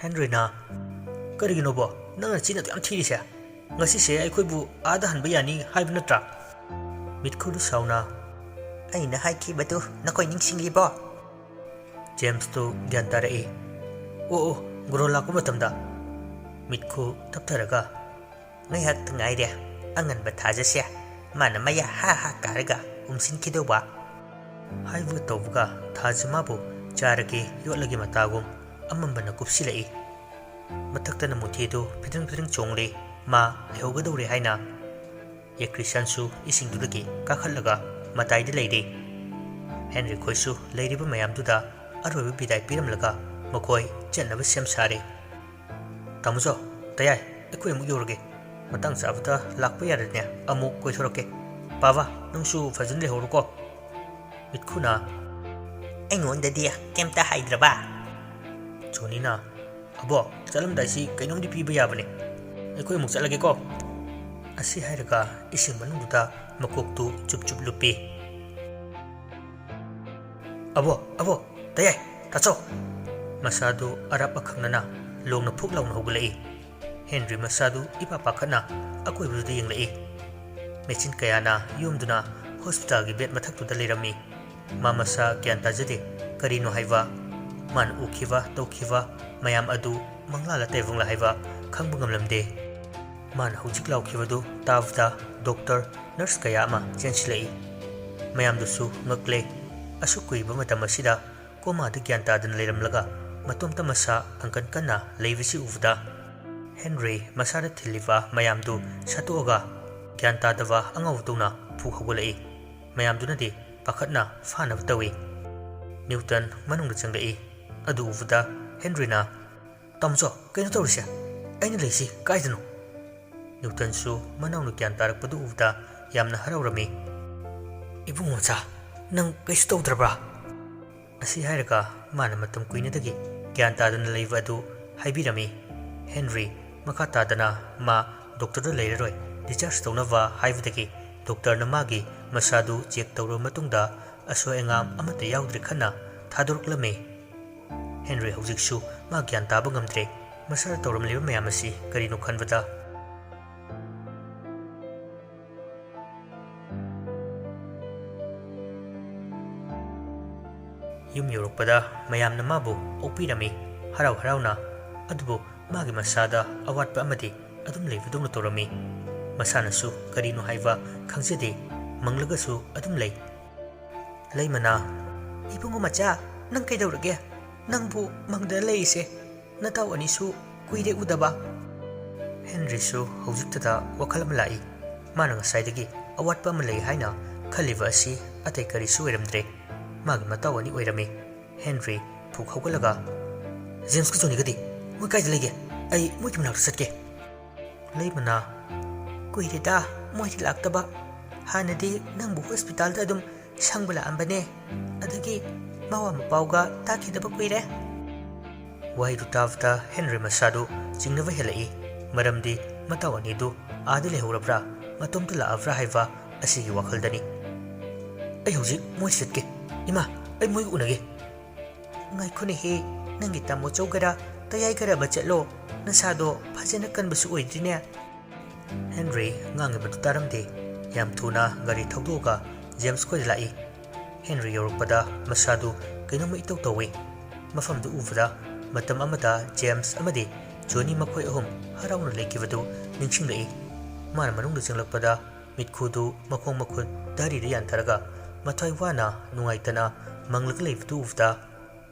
ꯍꯦꯟꯔꯤꯅ, "ꯀꯔꯤꯒꯤꯅꯣꯕꯣ ꯅꯪꯅ ꯆꯤꯟ ꯑꯗꯨ ꯌꯥꯝ ꯊꯤꯔꯤꯁꯦ? ꯉꯁꯤꯁꯦ ꯑꯩꯈꯣꯏꯕꯨ ꯑꯥꯗ ꯍꯟꯕ ꯌꯥꯅꯤ ꯍꯥꯏꯕ ꯅꯠꯇ꯭ꯔꯥ?" ꯃꯤꯠꯈꯨꯗꯨ ꯁꯥꯎꯅ, "ꯑꯩꯅ ꯍꯥꯏꯈꯤꯕꯗꯨ ꯅꯈꯣꯏ ꯅꯤꯡꯁꯤꯡꯂꯤꯕꯣ?" ꯖꯦꯝꯁꯇꯨ ꯒ꯭ꯌꯥꯟ ꯇꯥꯔꯛꯏ꯫ "ꯑꯣ ꯑꯣ, ꯒ꯭ꯔꯣ ꯂꯥꯛꯄ ꯃꯇꯝꯗ?" ꯃꯤꯠꯈꯨ ꯇꯞꯊꯔꯒ, "ꯉꯥꯏꯍꯥꯛꯇ ꯉꯥꯏꯔꯦ ꯑꯉꯟꯕ ꯊꯥꯖꯁꯦ, ꯃꯥꯅ ꯃꯌꯥ ꯍꯥ ꯍꯥ ꯀꯥꯔꯒ ꯎꯝꯁꯤꯟꯈꯤꯗꯧꯕ" ꯍꯥꯏꯕꯒ ꯇꯧꯕꯒ ꯊꯥꯖ ꯃꯥꯕꯨ ꯆꯥꯔꯒꯦ ꯌꯣꯠꯂꯒꯦ ꯃꯇꯥꯒꯨꯝ ꯑꯃꯝꯕꯅ ꯀꯨꯞꯁꯤꯜꯂꯛꯏ꯫ ꯃꯊꯛꯇꯅ ꯃꯨꯊꯤꯗꯨ ꯐꯤꯗ꯭ꯔꯤꯡ ꯐꯤꯗ꯭ꯔꯤꯡ ꯆꯣꯡꯂꯤ꯫ ꯃꯥ ꯂꯩꯍꯧꯒꯗꯧꯔꯦ ꯍꯥꯏꯅ꯫ ꯌꯦꯀ꯭ꯔꯤꯁꯟꯁꯨ ꯏꯁꯤꯡꯗꯨꯗꯒꯤ ꯀꯥꯈꯠꯂꯒ ꯃꯇꯥꯏꯗ ꯂꯩꯔꯤ꯫ ꯍꯦꯟꯔꯤ ꯈꯣꯏꯁꯨ ꯂꯩꯔꯤꯕ ꯃꯌꯥꯝꯗꯨꯗ ꯑꯔꯣꯏꯕ ꯕꯤꯗꯥꯏ ꯄꯤꯔꯝꯂꯒ ꯃꯈꯣꯏ ꯆꯠꯅꯕ ꯁꯦꯝ ꯁꯥꯔꯤ꯫ "ꯇꯥꯃꯣꯆꯧ, ꯇꯌꯥꯏ, ꯑꯩꯈꯣꯏ ꯑꯃꯨꯛ ꯌꯧꯔꯒꯦ꯫ ꯃꯇꯥꯡ ꯆꯥꯕꯗ ꯂꯥꯛꯄ ꯌꯥꯔꯗꯤꯅꯦ, ꯑꯃꯨꯛ ꯀꯣꯏꯊꯣꯔꯛꯀꯦ꯫ ꯄꯥꯕ, ꯅꯪꯁꯨ ꯐꯖꯅ ꯂꯩꯍꯧꯔꯣꯀꯣ꯫" ꯃꯤꯠꯈꯨꯅ, "ꯑꯩꯉꯣꯟꯗꯗꯤ ꯀꯩꯝꯇ ꯍꯥꯏꯗ꯭ꯔꯕ?" ꯖꯣꯅꯤꯅ, "ꯑꯕꯣ, ꯆꯠꯂꯝꯗꯥꯏꯁꯤ ꯀꯩꯅꯣꯝꯗꯤ ꯄꯤꯕ ꯌꯥꯕꯅꯦ꯫ ꯑꯩꯈꯣꯏ ꯑꯃꯨꯛ ꯆꯠꯂꯒꯦꯀꯣ꯫" ꯑꯁꯤ ꯍꯥꯏꯔꯒ ꯏꯁꯤꯡ ꯃꯅꯨꯡꯗꯨꯗ ꯃꯀꯣꯛꯇꯨ ꯆꯨꯞ ꯆꯨꯞ ꯂꯨꯞꯄꯤ꯫ "ꯑꯕꯣ, ꯑꯕꯣ, ꯇꯌꯥꯏ, ꯇꯥꯆꯧ!" ꯃꯁꯥꯗꯨ ꯑꯔꯥꯞ ꯑꯈꯪꯅꯅ ꯂꯣꯡꯅ ꯐꯨꯛ ꯂꯥꯎꯅ ꯍꯧꯒꯠꯂꯛꯏ꯫ ꯍꯦꯟꯔꯤ ꯃꯁꯥꯗꯨ ꯏꯄꯥ ꯄꯥꯈꯠꯅ ꯑꯀꯣꯏꯕꯗꯨꯗ ꯌꯦꯡꯂꯛꯏ꯫ ꯃꯦꯆꯤꯟ ꯀꯌꯥꯅ ꯌꯣꯝꯗꯨꯅ ꯍꯣꯁꯄꯤꯇꯥꯜꯒꯤ ꯕꯦꯗ ꯃꯊꯛꯇꯨꯗ ꯂꯩꯔꯝꯃꯤ꯫ ꯃꯥ ꯃꯁꯥ ꯒ꯭ꯌꯥꯟ ꯇꯥꯖꯗꯦ꯫ ꯀꯔꯤꯅꯣ ꯍꯥꯏꯕ? ꯃꯥꯅ ꯎꯈꯤꯕ, ꯇꯧꯈꯤꯕ ꯃꯌꯥꯝ ꯑꯗꯨ ꯃꯪꯂꯥꯂ ꯇꯥꯏꯕꯪꯂ ꯍꯥꯏꯕ ꯈꯪꯕ ꯉꯝꯂꯝꯗꯦ꯫ ꯃꯥꯅ ꯍꯧꯖꯤꯛ ꯂꯥꯎꯈꯤꯕꯗꯨ ꯇꯥꯕꯗ ꯗꯣꯛꯇꯔ, ꯅꯔꯁ ꯀꯌꯥ ꯑꯃ ꯆꯦꯟꯁꯤꯜꯂꯛꯏ꯫ ꯃꯌꯥꯝꯗꯨꯁꯨ ꯉꯛꯂꯦ꯫ ꯑꯁꯨꯛ ꯀꯨꯏꯕ ꯃꯇꯝ ꯑꯁꯤꯗ ꯀꯣꯃꯥꯗ ꯒ꯭ꯌꯥꯟ ꯇꯥꯗꯅ ꯂꯩꯔꯝꯂꯒ ꯃꯇꯣꯝꯇ ꯃꯁꯥ ꯄꯥꯡꯒꯟ ꯀꯟꯅ ꯂꯩꯕꯁꯤ ꯎꯕꯗ ꯍꯦꯟꯔꯤ ꯃꯁꯥꯗ ꯊꯤꯜꯂꯤꯕ ꯃꯌꯥꯝꯗꯨ ꯁꯠꯇꯣꯛꯑꯒ ꯒ꯭ꯌꯥꯟ ꯇꯥꯗꯕ ꯑꯉꯥꯎꯕꯗꯧꯅ ꯐꯨ ꯍꯧꯒꯠꯂꯛꯏ꯫ ꯃꯌꯥꯝꯗꯨꯅꯗꯤ ꯄꯥꯈꯠꯅ ꯐꯥꯅꯕ ꯇꯧꯏ꯫ ꯅ꯭ꯌꯨꯇꯟ ꯃꯅꯨꯡꯗ ꯆꯪꯂꯛꯏ꯫ ꯑꯗꯨ ꯎꯕꯗ ꯍꯦꯟꯔꯤꯅ, "ꯇꯥꯃꯣꯆꯧ, ꯀꯩꯅꯣ ꯇꯧꯔꯤꯁꯦ? ꯑꯩꯅ ꯂꯩꯁꯤ ꯀꯥꯏꯗꯅꯣ?" ꯅ꯭ꯌꯨꯇꯟꯁꯨ ꯃꯅꯥꯎꯅ ꯒ꯭ꯌꯥꯟ ꯇꯥꯔꯛꯄꯗꯨ ꯎꯕꯗ ꯌꯥꯝꯅ ꯍꯔꯥꯎꯔꯝꯃꯤ꯫ "ꯏꯕꯨꯡꯉꯣ ꯃꯆꯥ, ꯅꯪ ꯀꯩꯁꯨ ꯇꯧꯗ꯭ꯔꯕ꯭ꯔꯥ?" ꯑꯁꯤ ꯍꯥꯏꯔꯒ ꯃꯥꯅ ꯃꯇꯝ ꯀꯨꯏꯅꯗꯒꯤ ꯒ꯭ꯌꯥꯟ ꯇꯥꯗꯅ ꯂꯩꯕ ꯑꯗꯨ ꯍꯥꯏꯕꯤꯔꯝꯃꯤ꯫ ꯍꯦꯟꯔꯤ ꯃꯈꯥ ꯇꯥꯗꯅ ꯃꯥ ꯗꯣꯛꯇꯔꯗ ꯂꯩꯔꯔꯣꯏ, ꯗꯤꯁꯆꯥꯔꯖ ꯇꯧꯅꯕ ꯍꯥꯏꯕꯗꯒꯤ ꯗꯣꯛꯇꯔꯅ ꯃꯥꯒꯤ ꯃꯁꯥꯗꯨ ꯆꯦꯛ ꯇꯧꯔꯕ ꯃꯇꯨꯡꯗ ꯑꯁꯣꯏ ꯑꯉꯥꯝ ꯑꯃꯠꯇ ꯌꯥꯎꯗ꯭ꯔꯦ ꯈꯟꯅ ꯊꯥꯗꯣꯔꯛꯂꯝꯃꯤ꯫ ꯍꯦꯟꯔꯤ ꯍꯧꯖꯤꯛꯁꯨ ꯃꯥ ꯒ꯭ꯌꯥꯟ ꯇꯥꯕ ꯉꯝꯗ꯭ꯔꯦ꯫ ꯃꯁꯥꯗ ꯇꯧꯔꯝꯂꯤꯕ ꯃꯌꯥꯝ ꯑꯁꯤ ꯀꯔꯤꯅꯣ ꯈꯟꯕꯗ꯫ ꯌꯨꯝ ꯌꯧꯔꯛꯄꯗ ꯃꯌꯥꯝꯅ ꯃꯥꯕꯨ ꯑꯣꯛꯄꯤꯔꯝꯃꯤ, ꯍꯔꯥꯎ ꯍꯔꯥꯎꯅ꯫ ꯑꯗꯨꯕꯨ ꯃꯥꯒꯤ ꯃꯁꯥꯗ ꯑꯋꯥꯠꯄ ꯑꯃꯗꯤ ꯑꯗꯨꯝ ꯂꯩꯕꯗꯧꯅ ꯇꯧꯔꯝꯃꯤ꯫ ꯃꯁꯥꯅꯁꯨ ꯀꯔꯤꯅꯣ ꯍꯥꯏꯕ ꯈꯪꯖꯗꯦ, ꯃꯪꯂꯒꯁꯨ ꯑꯗꯨꯝ ꯂꯩ꯫ ꯂꯩꯃꯅ, "ꯏꯕꯨꯡꯉꯣ ꯃꯆꯥ, ꯅꯪ ꯀꯩꯗꯧꯔꯒꯦ? ꯅꯪꯕꯨ ꯃꯪꯗꯅ ꯂꯩꯔꯤꯁꯦ? ꯅꯇꯥꯎ ꯑꯅꯤꯁꯨ ꯀꯨꯏꯔꯦ ꯎꯗꯕ꯫" ꯍꯦꯟꯔꯤꯁꯨ ꯍꯧꯖꯤꯛꯇꯗ ꯋꯥꯈꯜ ꯑꯃ ꯂꯥꯛꯏ꯫ ꯃꯥꯅ ꯉꯁꯥꯏꯗꯒꯤ ꯑꯋꯥꯠꯄ ꯑꯃ ꯂꯩ ꯍꯥꯏꯅ ꯈꯜꯂꯤꯕ ꯑꯁꯤ ꯑꯇꯩ ꯀꯔꯤꯁꯨ ꯑꯣꯏꯔꯝꯗ꯭ꯔꯦ꯫ ꯃꯥꯒꯤ ꯃꯇꯥꯎ ꯑꯅꯤ ꯑꯣꯏꯔꯝꯃꯤ꯫ ꯍꯦꯟꯔꯤ ꯐꯨꯛ ꯍꯧꯒꯠꯂꯒ, "ꯖꯦꯝꯁꯀ ꯖꯣꯅꯤꯒꯗꯤ? ꯃꯣꯏ ꯀꯥꯏꯗ ꯂꯩꯒꯦ? ꯑꯩ ꯃꯣꯏꯒꯤ ꯃꯅꯥꯛꯇ ꯆꯠꯀꯦ꯫" ꯂꯩꯃꯅ, "ꯀꯨꯏꯔꯦꯗ ꯃꯣꯏꯗꯤ ꯂꯥꯛꯇꯕ꯫ ꯍꯥꯟꯅꯗꯤ ꯅꯪꯕꯨ ꯍꯣꯁꯄꯤꯇꯥꯜꯗ ꯑꯗꯨꯝ ꯁꯪꯕ ꯂꯥꯛꯑꯝꯕꯅꯦ꯫ ꯑꯗꯒꯤ ꯃꯋꯥ ꯃꯄꯥꯎꯒ ꯇꯥꯈꯤꯗꯕ ꯀꯨꯏꯔꯦ꯫" ꯋꯥꯍꯩꯗꯨ ꯇꯥꯕꯗ ꯍꯦꯟꯔꯤ ꯃꯁꯥꯗꯨ ꯆꯤꯡꯅꯕ ꯍꯦꯜꯂꯛꯏ꯫ ꯃꯔꯝꯗꯤ ꯃꯇꯥꯎ ꯑꯅꯤꯗꯨ ꯑꯥꯗ ꯂꯩꯍꯧꯔꯕ꯭ꯔꯥ, ꯃꯇꯣꯝꯇ ꯂꯥꯛꯑꯕ꯭ꯔꯥ ꯍꯥꯏꯕ ꯑꯁꯤꯒꯤ ꯋꯥꯈꯜꯗꯅꯤ꯫ "ꯑꯩ ꯍꯧꯖꯤꯛ ꯃꯣꯏ ꯆꯠꯀꯦ꯫ ꯏꯃꯥ, ꯑꯩ ꯃꯣꯏꯒ ꯎꯅꯒꯦ꯫" "ꯉꯥꯏꯈꯣꯅꯦꯍꯦ, ꯅꯪꯒꯤ ꯇꯥꯃꯣ ꯆꯧꯒꯔꯥ ꯇꯌꯥꯏꯒꯔ ꯑꯃ ꯆꯠꯂꯣ꯫ ꯅꯁꯥꯗꯣ ꯐꯖꯅ ꯀꯟꯕꯁꯨ ꯑꯣꯏꯗ꯭ꯔꯤꯅꯦ꯫" ꯍꯦꯟꯔꯤ ꯉꯥꯡꯉꯤꯕꯗꯨ ꯇꯥꯔꯝꯗꯦ꯫ ꯌꯥꯝ ꯊꯨꯅ ꯒꯥꯔꯤ ꯊꯧꯗꯣꯛꯑꯒ ꯖꯦꯝꯁ ꯈꯣꯏꯗ ꯂꯥꯛꯏ꯫ ꯍꯦꯟꯔꯤ ꯌꯧꯔꯛꯄꯗ ꯃꯁꯥꯗꯨ ꯀꯩꯅꯣꯝꯃ ꯏꯇꯧ ꯇꯧꯏ꯫ ꯃꯐꯝꯗꯨ ꯎꯕꯗ ꯃꯇꯝ ꯑꯃꯗ ꯖꯦꯝꯁ ꯑꯃꯗꯤ ꯖꯣꯅꯤ ꯃꯈꯣꯏ ꯑꯍꯨꯝ ꯍꯔꯥꯎꯅ ꯂꯩꯈꯤꯕꯗꯨ ꯅꯤꯡꯁꯤꯡꯂꯛꯏ꯫ ꯃꯥꯅ ꯃꯅꯨꯡꯗ ꯆꯪꯂꯛꯄꯗ ꯃꯤꯠꯈꯨꯗꯨ ꯃꯈꯣꯡ ꯃꯈꯨꯠ ꯗꯥꯔꯤꯗ ꯌꯥꯟꯊꯔꯒ ꯃꯊ꯭ꯋꯥꯏ ꯋꯥꯅ ꯅꯨꯡꯉꯥꯏꯇꯅ ꯃꯪꯂꯒ ꯂꯩꯕꯗꯨ ꯎꯕꯗ,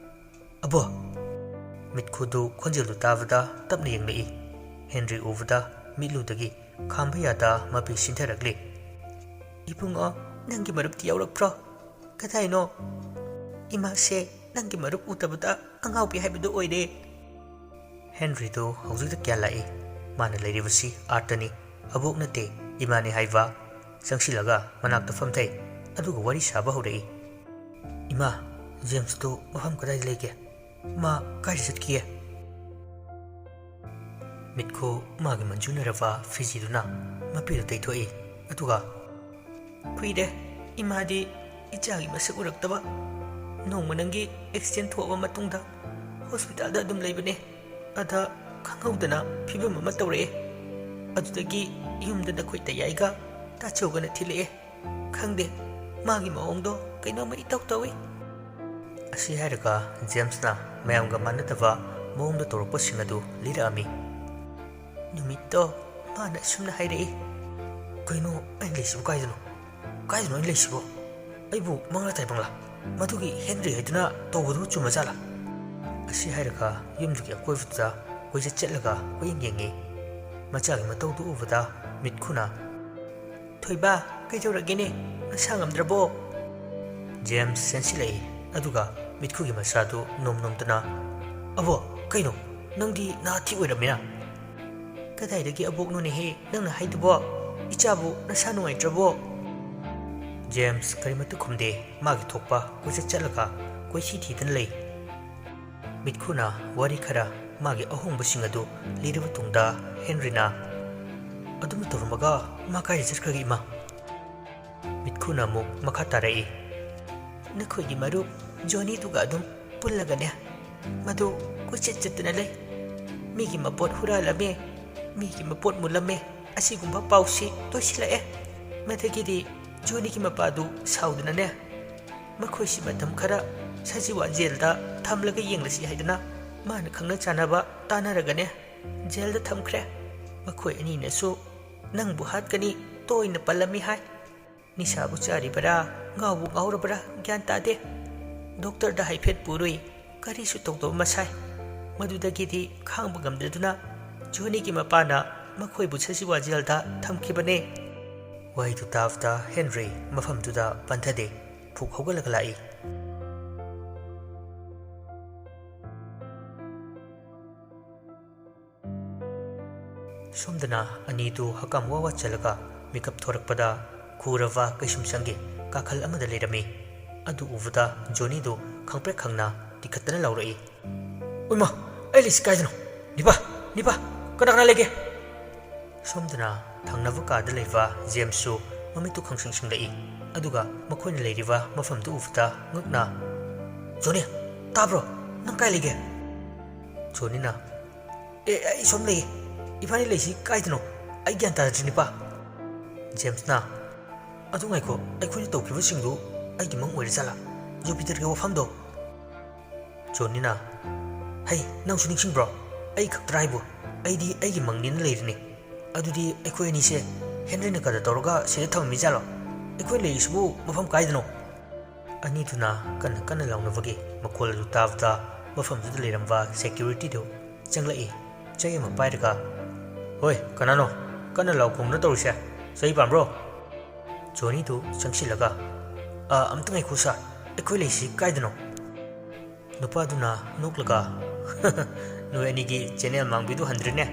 "ꯑꯕꯣ!" ꯃꯤꯠꯈꯨꯗꯨ ꯈꯣꯟꯖꯦꯜꯗꯨ ꯇꯥꯕꯗ ꯇꯞꯅ ꯌꯦꯡꯂꯛꯏ꯫ ꯍꯦꯟꯔꯤ ꯎꯕꯗ ꯃꯤꯠꯂꯨꯗꯒꯤ ꯈꯥꯝꯕ ꯌꯥꯗ ꯃꯄꯤ ꯁꯤꯟꯊꯔꯛꯂꯤ꯫ "ꯏꯕꯨꯡꯉꯣ, ꯅꯪꯒꯤ ꯃꯔꯨꯞꯇꯤ ꯌꯥꯎꯔꯛꯄ꯭ꯔꯣ? ꯀꯗꯥꯏꯅꯣ? ꯏꯃꯥꯁꯦ ꯅꯪꯒꯤ ꯃꯔꯨꯞ ꯎꯗꯕꯗ ꯑꯉꯥꯎꯕꯤ ꯍꯥꯏꯕꯗꯨ ꯑꯣꯏꯔꯦ꯫" ꯍꯦꯟꯔꯤꯗꯨ ꯍꯧꯖꯤꯛꯇ ꯒ꯭ꯌꯥꯟ ꯂꯥꯛꯏ꯫ ꯃꯥꯅ ꯂꯩꯔꯤꯕꯁꯤ ꯑꯥꯔꯠꯇꯅꯤ, ꯑꯕꯣꯛ ꯅꯠꯇꯦ, ꯏꯃꯥꯅꯤ ꯍꯥꯏꯕ꯫ ꯆꯪꯁꯤꯜꯂꯒ ꯃꯅꯥꯛꯇ ꯐꯝꯊꯩ, ꯑꯗꯨꯒ ꯋꯥꯔꯤ ꯁꯥꯕ ꯍꯧꯔꯛꯏ꯫ "ꯏꯃꯥ, ꯖꯦꯝꯁꯇꯨ ꯃꯐꯝ ꯀꯗꯥꯏꯗ ꯂꯩꯒꯦ? ꯃꯥ ꯀꯥꯏꯗ ꯆꯠꯈꯤꯒꯦ?" ꯃꯤꯠꯈꯨ ꯃꯥꯒꯤ ꯃꯟꯖꯨꯅꯔꯕ ꯐꯤꯖꯤꯗꯨꯅ ꯃꯄꯤꯗꯨ ꯇꯩꯊꯣꯛꯏ, ꯑꯗꯨꯒ, "ꯀꯨꯏꯔꯦ ꯏꯃꯥꯗꯤ ꯏꯆꯥꯒꯤ ꯃꯁꯛ ꯎꯔꯛꯇꯕ꯫ ꯅꯣꯡꯃ ꯅꯪꯒꯤ ꯑꯦꯛꯁꯤꯗꯦꯟ ꯊꯣꯛꯑꯕ ꯃꯇꯨꯡꯗ ꯍꯣꯁꯄꯤꯇꯥꯜꯗ ꯑꯗꯨꯝ ꯂꯩꯕꯅꯦ꯫ ꯑꯗ ꯈꯪꯍꯧꯗꯅ ꯐꯤꯕꯝ ꯑꯃ ꯇꯧꯔꯛꯑꯦ꯫ ꯑꯗꯨꯗꯒꯤ ꯌꯨꯝꯗ ꯅꯈꯣꯏ ꯇꯌꯥꯏꯒ ꯇꯥꯆꯧꯒꯅ ꯊꯤꯜꯂꯛꯑꯦ꯫ ꯈꯪꯗꯦ, ꯃꯥꯒꯤ ꯃꯑꯣꯡꯗꯣ ꯀꯩꯅꯣꯝꯃ ꯏꯇꯧ ꯇꯧꯏ꯫" ꯑꯁꯤ ꯍꯥꯏꯔꯒ ꯖꯦꯝꯁꯅ ꯃꯌꯥꯝꯒ ꯃꯥꯟꯅꯗꯕ ꯃꯑꯣꯡꯗ ꯇꯧꯔꯛꯄꯁꯤꯡ ꯑꯗꯨ ꯂꯤꯔꯛꯑꯝꯃꯤ꯫ ꯅꯨꯃꯤꯠꯇꯣ ꯃꯥꯅ ꯑꯁꯨꯝꯅ ꯍꯥꯏꯔꯛꯏ, "ꯀꯩꯅꯣ ꯑꯩꯅ ꯂꯩꯁꯤꯕꯨ ꯀꯥꯏꯗꯅꯣ? ꯀꯥꯏꯗꯅꯣ ꯑꯩꯅ ꯂꯩꯁꯤꯕꯣ? ꯑꯩꯕꯨ ꯃꯪꯂꯥ ꯇꯥꯏꯕꯪꯂꯥ? ꯃꯗꯨꯒꯤ ꯍꯦꯟꯔꯤ ꯍꯥꯏꯗꯨꯅ ꯇꯧꯕꯗꯨ ꯆꯨꯝꯃꯖꯥꯠꯂꯥ?" ꯑꯁꯤ ꯍꯥꯏꯔꯒ ꯌꯨꯝꯗꯨꯒꯤ ꯑꯀꯣꯏꯕꯗꯨꯗ ꯀꯣꯏꯆꯠ ꯆꯠꯂꯒ ꯀꯣꯏꯌꯦꯡ ꯌꯦꯡꯉꯤ꯫ ꯃꯆꯥꯒꯤ ꯃꯇꯧꯗꯨ ꯎꯕꯗ ꯃꯤꯠꯈꯨꯅ, "ꯊꯣꯏꯕ, ꯀꯩꯗꯧꯔꯒꯦꯅꯦ? ꯅꯁꯥ ꯉꯝꯗ꯭ꯔꯕꯣ?" ꯖꯦꯝꯁ ꯆꯦꯟꯁꯤꯜꯂꯛꯏ, ꯑꯗꯨꯒ ꯃꯤꯠꯈꯨꯒꯤ ꯃꯆꯥꯗꯨ ꯅꯣꯝ ꯅꯣꯝꯗꯨꯅ, "ꯑꯕꯣ, ꯀꯩꯅꯣ? ꯅꯪꯗꯤ ꯅꯥꯊꯤ ꯑꯣꯏꯔꯝꯃꯤꯅ?" "ꯀꯗꯥꯏꯗꯒꯤ ꯑꯕꯣꯛꯅꯣꯅꯦꯍꯦ ꯅꯪꯅ ꯍꯥꯏꯗꯨꯕꯣ? ꯏꯆꯥꯕꯨ ꯅꯁꯥ ꯅꯨꯡꯉꯥꯏꯇ꯭ꯔꯕꯣ?" ꯖꯦꯝꯁ ꯀꯔꯤꯃꯠꯇ ꯈꯨꯝꯗꯦ, ꯃꯥꯒꯤ ꯊꯣꯛꯄ ꯀꯣꯏꯆꯠ ꯆꯠꯂꯒ ꯀꯣꯏꯊꯤ ꯊꯤꯗꯨꯅ ꯂꯩ꯫ ꯃꯤꯠꯈꯨꯅ ꯋꯥꯔꯤ ꯈꯔ, ꯃꯥꯒꯤ ꯑꯍꯣꯡꯕꯁꯤꯡ ꯑꯗꯨ ꯂꯤꯔꯕ ꯇꯨꯡꯗ ꯍꯦꯟꯔꯤꯅ, "ꯑꯗꯨꯝꯅ ꯇꯧꯔꯝꯃꯒ ꯃꯥ ꯀꯥꯏꯗ ꯆꯠꯈ꯭ꯔꯒꯦ, ꯏꯃꯥ?" ꯃꯤꯠꯈꯨꯅ ꯑꯃꯨꯛ ꯃꯈꯥ ꯇꯥꯔꯛꯏ, "ꯅꯈꯣꯏꯒꯤ ꯃꯔꯨꯞ ꯖꯣꯅꯤꯗꯨꯒ ꯑꯗꯨꯝ ꯄꯨꯜꯂꯒꯅꯦ, ꯃꯗꯨ ꯀꯣꯏꯆꯠ ꯆꯠꯇꯨꯅ ꯂꯩ꯫ ꯃꯤꯒꯤ ꯃꯄꯣꯠ ꯍꯨꯔꯥꯜꯂꯝꯃꯦ, ꯃꯤꯒꯤ ꯃꯄꯣꯠ ꯃꯨꯜꯂꯝꯃꯦ, ꯑꯁꯤꯒꯨꯝꯕ ꯄꯥꯎꯁꯤ ꯇꯣꯏꯁꯤꯜꯂꯛꯑꯦ꯫ ꯃꯗꯒꯤꯗꯤ ꯖꯣꯅꯤꯒꯤ ꯃꯄꯥꯗꯨ ꯁꯥꯎꯗꯨꯅꯅꯦ, ꯃꯈꯣꯏꯁꯤ ꯃꯇꯝ ꯈꯔ ꯁꯖꯤꯋꯥ ꯖꯦꯜꯗ ꯊꯝꯂꯒ ꯌꯦꯡꯂꯁꯤ ꯍꯥꯏꯗꯅ ꯃꯥꯅ ꯈꯪꯅ ꯆꯥꯟꯅꯕ ꯇꯥꯟꯅꯔꯒꯅꯦ, ꯖꯦꯜꯗ ꯊꯝꯈ꯭ꯔꯦ꯫ ꯃꯈꯣꯏ ꯑꯅꯤꯅꯁꯨ ꯅꯪꯕꯨ ꯍꯥꯠꯀꯅꯤ ꯇꯣꯏꯅ ꯄꯜꯂꯝꯃꯤ ꯍꯥꯏ꯫ ꯅꯤꯁꯥꯕꯨ ꯆꯥꯔꯤꯕꯔꯥ, ꯉꯥꯎꯕꯨ ꯉꯥꯎꯔꯕ꯭ꯔꯥ ꯒ꯭ꯌꯥꯟ ꯇꯥꯗꯦ꯫ ꯗꯣꯛꯇꯔꯗ ꯍꯥꯏꯐꯦꯠ ꯄꯨꯔꯨꯏ, ꯀꯔꯤꯁꯨ ꯇꯧꯗꯕ ꯃꯁꯥꯏ꯫ ꯃꯗꯨꯗꯒꯤꯗꯤ ꯈꯥꯡꯕ ꯉꯝꯗ꯭ꯔꯗꯨꯅ ꯖꯣꯅꯤꯒꯤ ꯃꯄꯥꯅ ꯃꯈꯣꯏꯕꯨ ꯁꯖꯤꯋꯥ ꯖꯦꯜꯗ ꯊꯝꯈꯤꯕꯅꯦ꯫" ꯋꯥꯍꯩꯗꯨ ꯇꯥꯕꯗ ꯍꯦꯟꯔꯤ ꯃꯐꯝꯗꯨꯗ ꯄꯟꯊꯗꯦ, ꯐꯨꯛ ꯍꯧꯒꯠꯂꯒ ꯂꯥꯛꯏ꯫ ꯁꯣꯝꯗꯅ ꯑꯅꯤꯗꯨ ꯍꯀꯥꯝ ꯋꯥ ꯋꯥ ꯆꯜꯂꯒ ꯃꯤꯀꯞ ꯊꯣꯔꯛꯄꯗ ꯈꯨꯔꯕ ꯀꯩꯁꯨꯝꯁꯪꯒꯤ ꯀꯥꯈꯜ ꯑꯃꯗ ꯂꯩꯔꯝꯃꯤ꯫ ꯑꯗꯨ ꯎꯕꯗ ꯖꯣꯅꯤꯗꯨ ꯈꯪꯄ꯭ꯔꯦꯛ ꯈꯪꯅ ꯇꯤꯈꯠꯇꯅ ꯂꯥꯎꯔꯛꯏ, "ꯎꯏꯃꯥ, ꯑꯩ ꯂꯩꯁꯤ ꯀꯥꯏꯗꯅꯣ? ꯅꯤꯄꯥ, ꯅꯤꯄꯥ, ꯀꯅꯥ ꯀꯅꯥ ꯂꯩꯒꯦ?" ꯁꯣꯝꯗꯅ ꯊꯪꯅꯕ ꯀꯥꯗ ꯂꯩꯕ ꯖꯦꯝꯁꯁꯨ ꯃꯃꯤꯠꯇꯨ ꯈꯪꯁꯤꯡ ꯁꯤꯡꯂꯛꯏ꯫ ꯑꯗꯨꯒ ꯃꯈꯣꯏꯅ ꯂꯩꯔꯤꯕ ꯃꯐꯝꯗꯨ ꯎꯕꯗ ꯉꯛꯅ, "ꯖꯣꯅꯤ, ꯇꯥꯕ꯭ꯔꯣ? ꯅꯪ ꯀꯥꯏ ꯂꯩꯒꯦ?" ꯖꯣꯅꯤꯅ, "ꯑꯦ, ꯑꯩ ꯁꯣꯝ ꯂꯩꯌꯦ꯫ ꯏꯕꯥꯅꯤ ꯂꯩꯁꯤ ꯀꯥꯏꯗꯅꯣ? ꯑꯩ ꯒ꯭ꯌꯥꯟ ꯇꯥꯗ꯭ꯔꯦ, ꯅꯤꯄꯥ꯫" ꯖꯦꯝꯁꯅ, "ꯑꯗꯨ ꯉꯥꯏꯈꯣ, ꯑꯩꯈꯣꯏꯅ ꯇꯧꯈꯤꯕꯁꯤꯡꯗꯨ ꯑꯩꯒꯤ ꯃꯪ ꯑꯣꯏꯔ ꯖꯥꯠꯂꯥ? ꯖꯨꯄꯤꯇꯔꯒꯤ ꯋꯥꯐꯝꯗꯣ?" ꯖꯣꯅꯤꯅ, "ꯍꯩ, ꯅꯪꯁꯨ ꯅꯤꯡꯁꯤꯡꯕ꯭ꯔꯣ? ꯑꯩ ꯈꯛꯇ꯭ꯔꯥ ꯍꯥꯏꯕꯨ? ꯑꯩꯗꯤ ꯑꯩꯒꯤ ꯃꯪꯅꯦꯅ ꯂꯩꯔꯤꯅꯤ꯫ ꯑꯗꯨꯗꯤ ꯑꯩꯈꯣꯏ ꯑꯅꯤꯁꯦ ꯍꯦꯟꯔꯤꯅ ꯀꯗ ꯇꯧꯔꯒ ꯁꯤꯗ ꯊꯝꯃꯝꯃꯤꯖꯥꯠꯂꯣ? ꯑꯩꯈꯣꯏ ꯂꯩꯔꯤꯁꯤꯕꯨ ꯃꯐꯝ ꯀꯥꯏꯗꯅꯣ?" ꯑꯅꯤꯗꯨꯅ ꯀꯟꯅ ꯀꯟꯅ ꯂꯥꯎꯅꯕꯒꯤ ꯃꯈꯣꯜ ꯑꯗꯨ ꯇꯥꯕꯗ ꯃꯐꯝꯗꯨꯗ ꯂꯩꯔꯝꯕ ꯁꯦꯀ꯭ꯌꯨꯔꯤꯇꯤꯗꯨ ꯆꯪꯂꯛꯏ꯫ ꯆꯩ ꯑꯃ ꯄꯥꯏꯔꯒ, "ꯍꯣꯏ, ꯀꯅꯥꯅꯣ ꯀꯟꯅ ꯂꯥꯎ ꯈꯣꯡꯗꯨꯅ ꯇꯧꯔꯤꯁꯦ? ꯆꯩ ꯄꯥꯝꯕ꯭ꯔꯣ?" ꯖꯣꯅꯤꯗꯨ ꯆꯪꯁꯤꯜꯂꯒ, "ꯑ, ꯑꯝꯇ ꯉꯥꯏꯈꯣ ꯁꯥꯔ, ꯑꯩꯈꯣꯏ ꯂꯩꯁꯤ ꯀꯥꯏꯗꯅꯣ?" ꯅꯨꯄꯥꯗꯨꯅ ꯅꯣꯛꯂꯒ, "ꯅꯣꯏ ꯑꯅꯤꯒꯤ ꯆꯦꯅꯦꯜ ꯃꯥꯡꯕꯤꯗꯨ ꯍꯟꯗ꯭ꯔꯤꯅꯦ꯫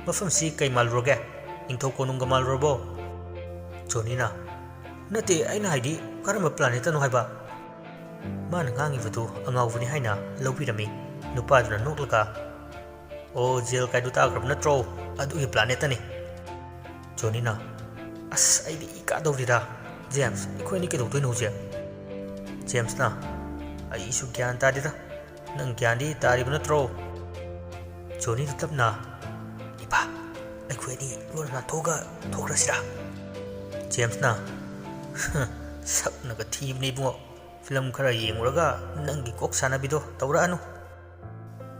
ꯃꯐꯝꯁꯤ ꯀꯩ ꯃꯥꯜꯂꯨꯔꯒꯦ? ꯅꯤꯡꯊꯧ ꯀꯣꯅꯨꯡꯒ ꯃꯥꯜꯂꯨꯔꯕꯣ?" ꯖꯣꯅꯤꯅ, "ꯅꯠꯇꯦ, ꯑꯩꯅ ꯍꯥꯏꯗꯤ ꯀꯔꯝꯕ ꯄ꯭ꯂꯥꯅꯦꯠꯇꯅꯣ ꯍꯥꯏꯕ?" ꯃꯥꯅ ꯉꯥꯡꯉꯤꯕꯗꯨ ꯑꯉꯥꯎꯕꯅꯤ ꯍꯥꯏꯅ ꯂꯧꯕꯤꯔꯝꯃꯤ꯫ ꯅꯨꯄꯥꯗꯨꯅ ꯅꯣꯛꯂꯒ, "ꯑꯣ, ꯖꯦꯜ ꯀꯥꯏꯗꯨ ꯇꯥꯈ꯭ꯔꯕ ꯅꯠꯇ꯭ꯔꯣ? ꯑꯗꯨꯒꯤ ꯄ꯭ꯂꯥꯅꯦꯠꯇꯅꯤ꯫" ꯖꯣꯅꯤꯅ, "ꯑꯁ, ꯑꯩꯗꯤ ꯏ ꯀꯥꯗꯧꯔꯤꯗ꯫ ꯖꯦꯝꯁ, ꯑꯩꯈꯣꯏ ꯑꯅꯤ ꯀꯩꯗꯧꯗꯣꯏꯅꯣ ꯍꯧꯖꯤꯛ?" ꯖꯦꯝꯁꯅ, "ꯑꯩꯁꯨ ꯒ꯭ꯌꯥꯟ ꯇꯥꯗꯦꯗ꯫ ꯅꯪ ꯒ꯭ꯌꯥꯟꯗꯤ ꯇꯥꯔꯤꯕ ꯅꯠꯇ꯭ꯔꯣ?" ꯖꯣꯅꯤꯗ ꯇꯞꯅ, "ꯏꯄꯥ, ꯑꯩꯈꯣꯏ ꯑꯅꯤ ꯂꯣꯟꯅ ꯅꯥꯟꯊꯣꯛꯑꯒ ꯊꯣꯛꯈ꯭ꯔꯁꯤꯔꯥ?" ꯖꯦꯝꯁꯅ, "ꯁꯛꯅꯒ ꯊꯤꯕꯅꯦ ꯏꯕꯨꯡꯉꯣ꯫ ꯐꯤꯂꯝ ꯈꯔ ꯌꯦꯡꯉꯨꯔꯒ ꯅꯪꯒꯤ ꯀꯣꯛ ꯁꯥꯟꯅꯕꯤꯗꯣ ꯇꯧꯔꯛꯑꯅꯨ꯫"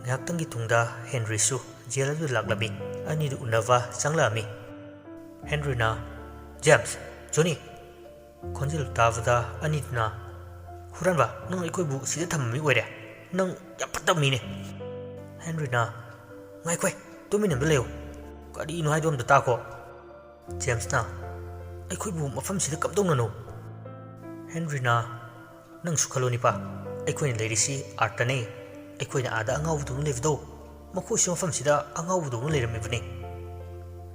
ꯉꯥꯏꯍꯥꯛꯇꯪꯒꯤ ꯇꯨꯡꯗ ꯍꯦꯟꯔꯤꯁꯨ ꯖꯦꯜ ꯑꯗꯨꯗ ꯂꯥꯛꯂꯝꯃꯤ꯫ ꯑꯅꯤꯗꯨ ꯎꯅꯕ ꯆꯪꯂꯛꯑꯝꯃꯤ꯫ ꯍꯦꯟꯔꯤꯅ, "ꯖꯦꯝꯁ, ꯖꯣꯅꯤ!" ꯈꯣꯟꯖꯦꯜ ꯇꯥꯕꯗ ꯑꯅꯤꯗꯨꯅ, "ꯍꯨꯔꯥꯟꯕ, ꯅꯪ ꯑꯩꯈꯣꯏꯕꯨ ꯁꯤꯗ ꯊꯝꯕ ꯃꯤ ꯑꯣꯏꯔꯦ꯫ ꯅꯪ ꯌꯥꯝ ꯐꯠꯇꯕ ꯃꯤꯅꯦ꯫" ꯍꯦꯟꯔꯤꯅ, "ꯉꯥꯏꯈꯣ, ꯇꯨꯃꯤꯟꯅ ꯑꯝꯇ ꯂꯩꯌꯨ꯫ ꯀꯔꯤꯅꯣ ꯍꯥꯏꯗꯣ ꯑꯝꯇ ꯇꯥꯈꯣ꯫" ꯖꯦꯝꯁꯅ, "ꯑꯩꯈꯣꯏꯕꯨ ꯃꯐꯝꯁꯤꯗ ꯀꯝꯗꯧꯅꯅꯣ?" ꯍꯦꯟꯔꯤꯅ, "ꯅꯪꯁꯨ ꯈꯜꯂꯣ ꯅꯤꯄꯥ, ꯑꯩꯈꯣꯏꯅ ꯂꯩꯔꯤꯁꯤ ꯑꯥꯔꯠꯇꯅꯦ꯫ ꯑꯩꯈꯣꯏꯅ ꯑꯥꯗ ꯑꯉꯥꯎꯕꯗꯧꯅ ꯂꯩꯕꯗꯣ, ꯃꯈꯣꯏꯁꯨ ꯃꯐꯝꯁꯤꯗ ꯑꯉꯥꯎꯕꯗꯧꯅ ꯂꯩꯔꯝꯃꯤꯕꯅꯤ꯫"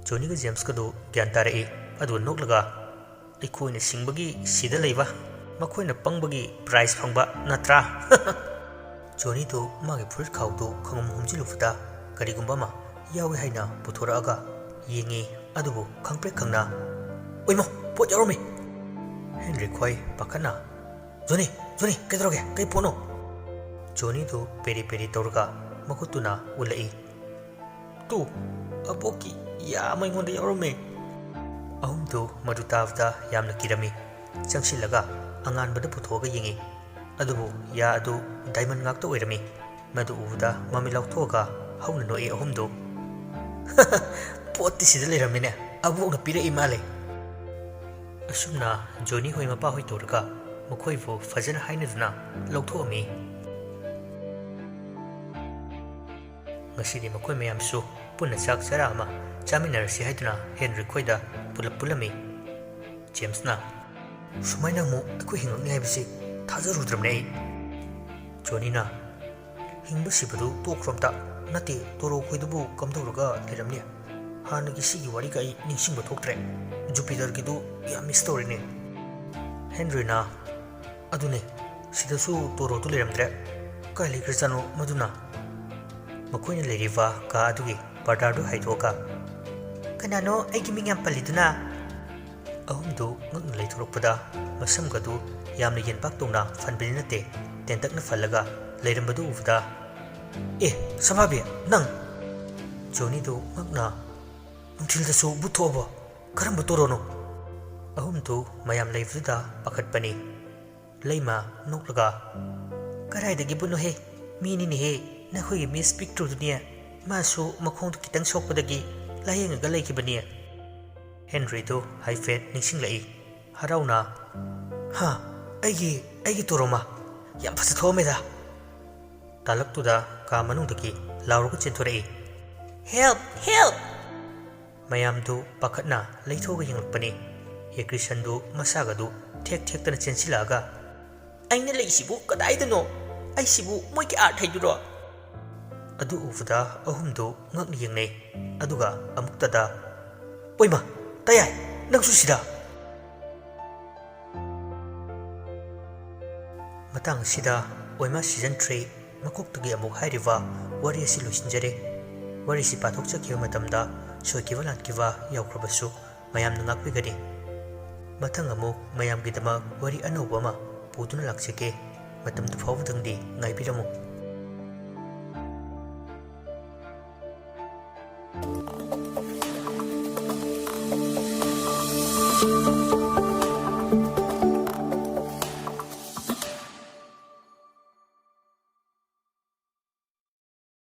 ꯖꯣꯅꯤꯒ ꯖꯦꯝꯁꯀꯗꯨ ꯒ꯭ꯌꯥꯟ ꯇꯥꯔꯛꯏ꯫ ꯑꯗꯨꯒ ꯅꯣꯛꯂꯒ, "ꯑꯩꯈꯣꯏꯅ ꯁꯤꯡꯕꯒꯤ ꯁꯤꯗ ꯂꯩꯕ, ꯃꯈꯣꯏꯅ ꯄꯪꯕꯒꯤ ꯄ꯭ꯔꯥꯏꯖ ꯐꯪꯕ ꯅꯠꯇ꯭ꯔꯥ?" ꯖꯣꯅꯤꯗꯨ ꯃꯥꯒꯤ ꯐꯨꯔꯤꯠ ꯈꯥꯎꯗꯨ ꯈꯪꯉꯝ ꯍꯨꯝꯖꯤꯜꯂꯨꯕꯗ ꯀꯔꯤꯒꯨꯝꯕ ꯑꯃ ꯌꯥꯎꯏ ꯍꯥꯏꯅ ꯄꯨꯊꯣꯔꯛꯑꯒ ꯌꯦꯡꯉꯤ꯫ ꯑꯗꯨꯕꯨ ꯈꯪꯄ꯭ꯔꯦꯛ ꯈꯪꯅ, "ꯑꯣꯏꯃꯥ, ꯄꯣꯠ ꯌꯥꯎꯔꯝꯃꯤ!" ꯍꯦꯟꯔꯤ ꯈꯣꯏ ꯄꯥꯈꯠꯅ, "ꯖꯣꯅꯤ, ꯖꯣꯅꯤ, ꯀꯩꯗꯧꯔꯒꯦ? ꯀꯩ ꯄꯣꯠꯅꯣ?" ꯖꯣꯅꯤꯗꯨ ꯄꯦꯔꯤ ꯄꯦꯔꯤ ꯇꯧꯔꯒ ꯃꯈꯨꯠꯇꯨꯅ ꯎꯠꯂꯛꯏ꯫ "ꯇꯨ, ꯑꯕꯣꯛꯀꯤ ꯌꯥꯝ ꯑꯩꯉꯣꯟꯗ ꯌꯥꯎꯔꯝꯃꯦ꯫" ꯑꯍꯨꯝꯗꯨ ꯃꯗꯨ ꯇꯥꯕꯗ ꯌꯥꯝꯅ ꯀꯤꯔꯝꯃꯤ꯫ ꯆꯪꯁꯤꯜꯂꯒ ꯑꯉꯥꯟꯕꯗ ꯄꯨꯊꯣꯛꯑꯒ ꯌꯦꯡꯉꯤ꯫ ꯑꯗꯨꯕꯨ ꯌꯥ ꯑꯗꯨ ꯗꯥꯏꯃꯟ ꯉꯥꯛꯇ ꯑꯣꯏꯔꯝꯃꯤ꯫ ꯃꯗꯨ ꯎꯕꯗ ꯃꯃꯤꯠ ꯂꯥꯎꯊꯣꯛꯑꯒ ꯍꯧꯅ ꯅꯣꯛꯏ ꯑꯍꯨꯝꯗꯨ꯫ "ꯄꯣꯠꯇꯤ ꯁꯤꯗ ꯂꯩꯔꯝꯃꯤꯅꯦ, ꯑꯕꯣꯛꯅ ꯄꯤꯔꯛꯏ ꯃꯥꯜꯂꯦ"꯫ ꯑꯁꯨꯝꯅ ꯖꯣꯅꯤ ꯍꯣꯏ ꯃꯄꯥ ꯍꯣꯏ ꯇꯧꯔꯒ ꯃꯈꯣꯏꯕꯨ ꯐꯖꯅ ꯍꯥꯏꯅꯗꯨꯅ ꯂꯧꯊꯣꯛꯑꯝꯃꯤ꯫ ꯉꯁꯤꯗꯤ ꯃꯈꯣꯏ ꯃꯌꯥꯝꯁꯨ ꯄꯨꯟꯅ ꯆꯥꯛ ꯆꯔꯥ ꯑꯃ ꯆꯥꯃꯤꯟꯅꯔꯁꯤ ꯍꯥꯏꯗꯨꯅ ꯍꯦꯟꯔꯤ ꯈꯣꯏꯗ ꯄꯨꯂꯞ ꯄꯨꯜꯂꯝꯃꯤ꯫ ꯖꯦꯝꯁꯅ, "ꯁꯨꯃꯥꯏꯅ ꯑꯃꯨꯛ ꯑꯩꯈꯣꯏ ꯍꯤꯡꯉꯛꯅꯤ ꯍꯥꯏꯕꯁꯤ ꯊꯥꯖꯔꯨꯗ꯭ꯔꯕꯅꯦ ꯑꯩ"꯫ ꯖꯣꯅꯤꯅ, "ꯍꯤꯡꯕ ꯁꯤꯕꯗꯨ ꯇꯣꯛꯈ꯭ꯔꯣ ꯑꯝꯇ꯫ ꯅꯠꯇꯦ, ꯇꯣꯔꯣ ꯈꯣꯏꯗꯨꯕꯨ ꯀꯝꯗꯧꯔꯒ ꯂꯩꯔꯝꯅꯤ? ꯍꯥꯟꯅꯒꯤ ꯁꯤꯒꯤ ꯋꯥꯔꯤꯒ ꯑꯩ ꯅꯤꯡꯁꯤꯡꯕ ꯊꯣꯛꯇ꯭ꯔꯦ꯫ ꯖꯨꯄꯤꯇꯔꯒꯤꯗꯨ ꯌꯥꯝ ꯃꯤꯁ ꯇꯧꯔꯤꯅꯦ"꯫ ꯍꯦꯟꯔꯤꯅ, "ꯑꯗꯨꯅꯦ, ꯁꯤꯗꯁꯨ ꯇꯣꯔꯣꯗꯨ ꯂꯩꯔꯝꯗ꯭ꯔꯦ꯫ ꯀꯥꯏ ꯂꯩꯈ꯭ꯔꯖꯥꯠꯅꯣ ꯃꯗꯨꯅ?" ꯃꯈꯣꯏꯅ ꯂꯩꯔꯤꯕ ꯀꯥ ꯑꯗꯨꯒꯤ ꯄꯔꯗꯥꯔꯗꯨ ꯍꯥꯏꯗꯣꯛꯑꯒ, "ꯀꯅꯥꯅꯣ ꯑꯩꯒꯤ ꯃꯤꯡ ꯌꯥꯝ ꯄꯜꯂꯤꯗꯨꯅ?" ꯑꯍꯨꯝꯗꯨ ꯉꯛꯅ ꯂꯩꯊꯣꯔꯛꯄꯗ ꯃꯁꯝꯒꯗꯨ ꯌꯥꯝꯅ ꯌꯦꯟꯕꯥꯛ ꯇꯧꯅ ꯐꯟꯕꯗꯤ ꯅꯠꯇꯦ, ꯇꯦꯟꯇꯛꯅ ꯐꯜꯂꯒ ꯂꯩꯔꯝꯕꯗꯨ ꯎꯕꯗ, "ꯑꯦ, ꯁꯝꯐꯥꯕꯤ, ꯅꯪ!" ꯖꯣꯅꯤꯗꯨ ꯉꯛꯅ, "ꯅꯨꯡꯊꯤꯜꯗꯁꯨ ꯚꯨꯠ ꯊꯣꯛꯑꯕꯣ? ꯀꯔꯝꯕ ꯇꯣꯔꯣꯅꯣ?" ꯑꯍꯨꯝꯗꯨ ꯃꯌꯥꯝ ꯂꯩꯕꯗꯨꯗ ꯄꯥꯈꯠꯄꯅꯤ꯫ ꯂꯩꯃ ꯅꯣꯛꯂꯒ, "ꯀꯗꯥꯏꯗꯒꯤ ꯚꯨꯠꯅꯣꯍꯦ? ꯃꯤꯅꯤꯅꯦꯍꯦ, ꯅꯈꯣꯏꯒꯤ ꯃꯤꯁ ꯄꯤꯛꯇ꯭ꯔꯨꯗꯨꯅꯦ꯫ ꯃꯥꯁꯨ ꯃꯈꯣꯡꯗꯨ ꯈꯤꯇꯪ ꯁꯣꯛꯄꯗꯒꯤ ꯂꯥꯌꯦꯡꯉꯒ ꯂꯩꯈꯤꯕꯅꯤ"꯫ ꯍꯦꯟꯔꯤꯗꯨ ꯍꯥꯏꯐꯦꯠ ꯅꯤꯡꯁꯤꯡꯂꯛꯏ꯫ ꯍꯔꯥꯎꯅ, "ꯍꯥ, ꯑꯩꯒꯤ, ꯑꯩꯒꯤ ꯇꯣꯔꯣꯃ? ꯌꯥꯝ ꯐꯖ ꯊꯣꯛꯑꯝꯃꯦꯗ!" ꯇꯥꯂꯛꯇꯨꯗ ꯀꯥ ꯃꯅꯨꯡꯗꯒꯤ ꯂꯥꯎꯔꯒ ꯆꯦꯟꯊꯣꯔꯛꯏ꯫ "Help! Help!" ꯃꯌꯥꯝꯗꯨ ꯄꯥꯈꯠꯅ ꯂꯩꯊꯣꯛꯑꯒ ꯌꯦꯡꯂꯛꯄꯅꯤ꯫ ꯍꯦꯀ꯭ꯔꯤꯁꯟꯗꯨ ꯃꯁꯥꯒꯗꯨ ꯊꯦꯛ ꯊꯦꯛꯇꯅ ꯆꯦꯟꯁꯤꯜꯂꯛꯑꯒ, "ꯑꯩꯅ ꯂꯩꯁꯤꯕꯨ ꯀꯗꯥꯏꯗꯅꯣ? ꯑꯩꯁꯤꯕꯨ ꯃꯣꯏꯒꯤ ꯑꯥꯔꯠ ꯍꯩꯗꯨꯔꯣ?" ꯑꯗꯨ ꯎꯕꯗ ꯑꯍꯨꯝꯗꯨ ꯉꯛꯅ ꯌꯦꯡꯅꯩ꯫ ꯑꯗꯨꯒ ꯑꯃꯨꯛꯇꯗ, "ꯑꯣꯏꯃ, ꯇꯌꯥꯏ, ꯅꯪꯁꯨ ꯁꯤꯗ?" ꯃꯇꯥꯡ ꯑꯁꯤꯗ ꯑꯣꯏꯃꯥ season three ꯃꯀꯣꯛꯇꯒꯤ ꯑꯃꯨꯛ ꯍꯥꯏꯔꯤꯕ ꯋꯥꯔꯤ ꯑꯁꯤ ꯂꯣꯏꯁꯤꯟꯖꯔꯦ꯫ ꯋꯥꯔꯤꯁꯤ ꯄꯥꯊꯣꯛꯆꯈꯤꯕ ꯃꯇꯝꯗ ꯁꯣꯏꯈꯤꯕ ꯂꯥꯟꯈꯤꯕ ꯌꯥꯎꯈ꯭ꯔꯕꯁꯨ ꯃꯌꯥꯝꯅ ꯉꯥꯛꯄꯤꯒꯅꯤ꯫ ꯃꯊꯪ ꯑꯃꯨꯛ ꯃꯌꯥꯝꯒꯤꯗꯃꯛ ꯋꯥꯔꯤ ꯑꯅꯧꯕ ꯑꯃ ꯄꯨꯗꯨꯅ ꯂꯥꯛꯆꯒꯦ꯫ ꯃꯇꯝꯗꯨ ꯐꯥꯎꯕꯗꯪꯗꯤ ꯉꯥꯏꯕꯤꯔꯝꯃꯨ꯫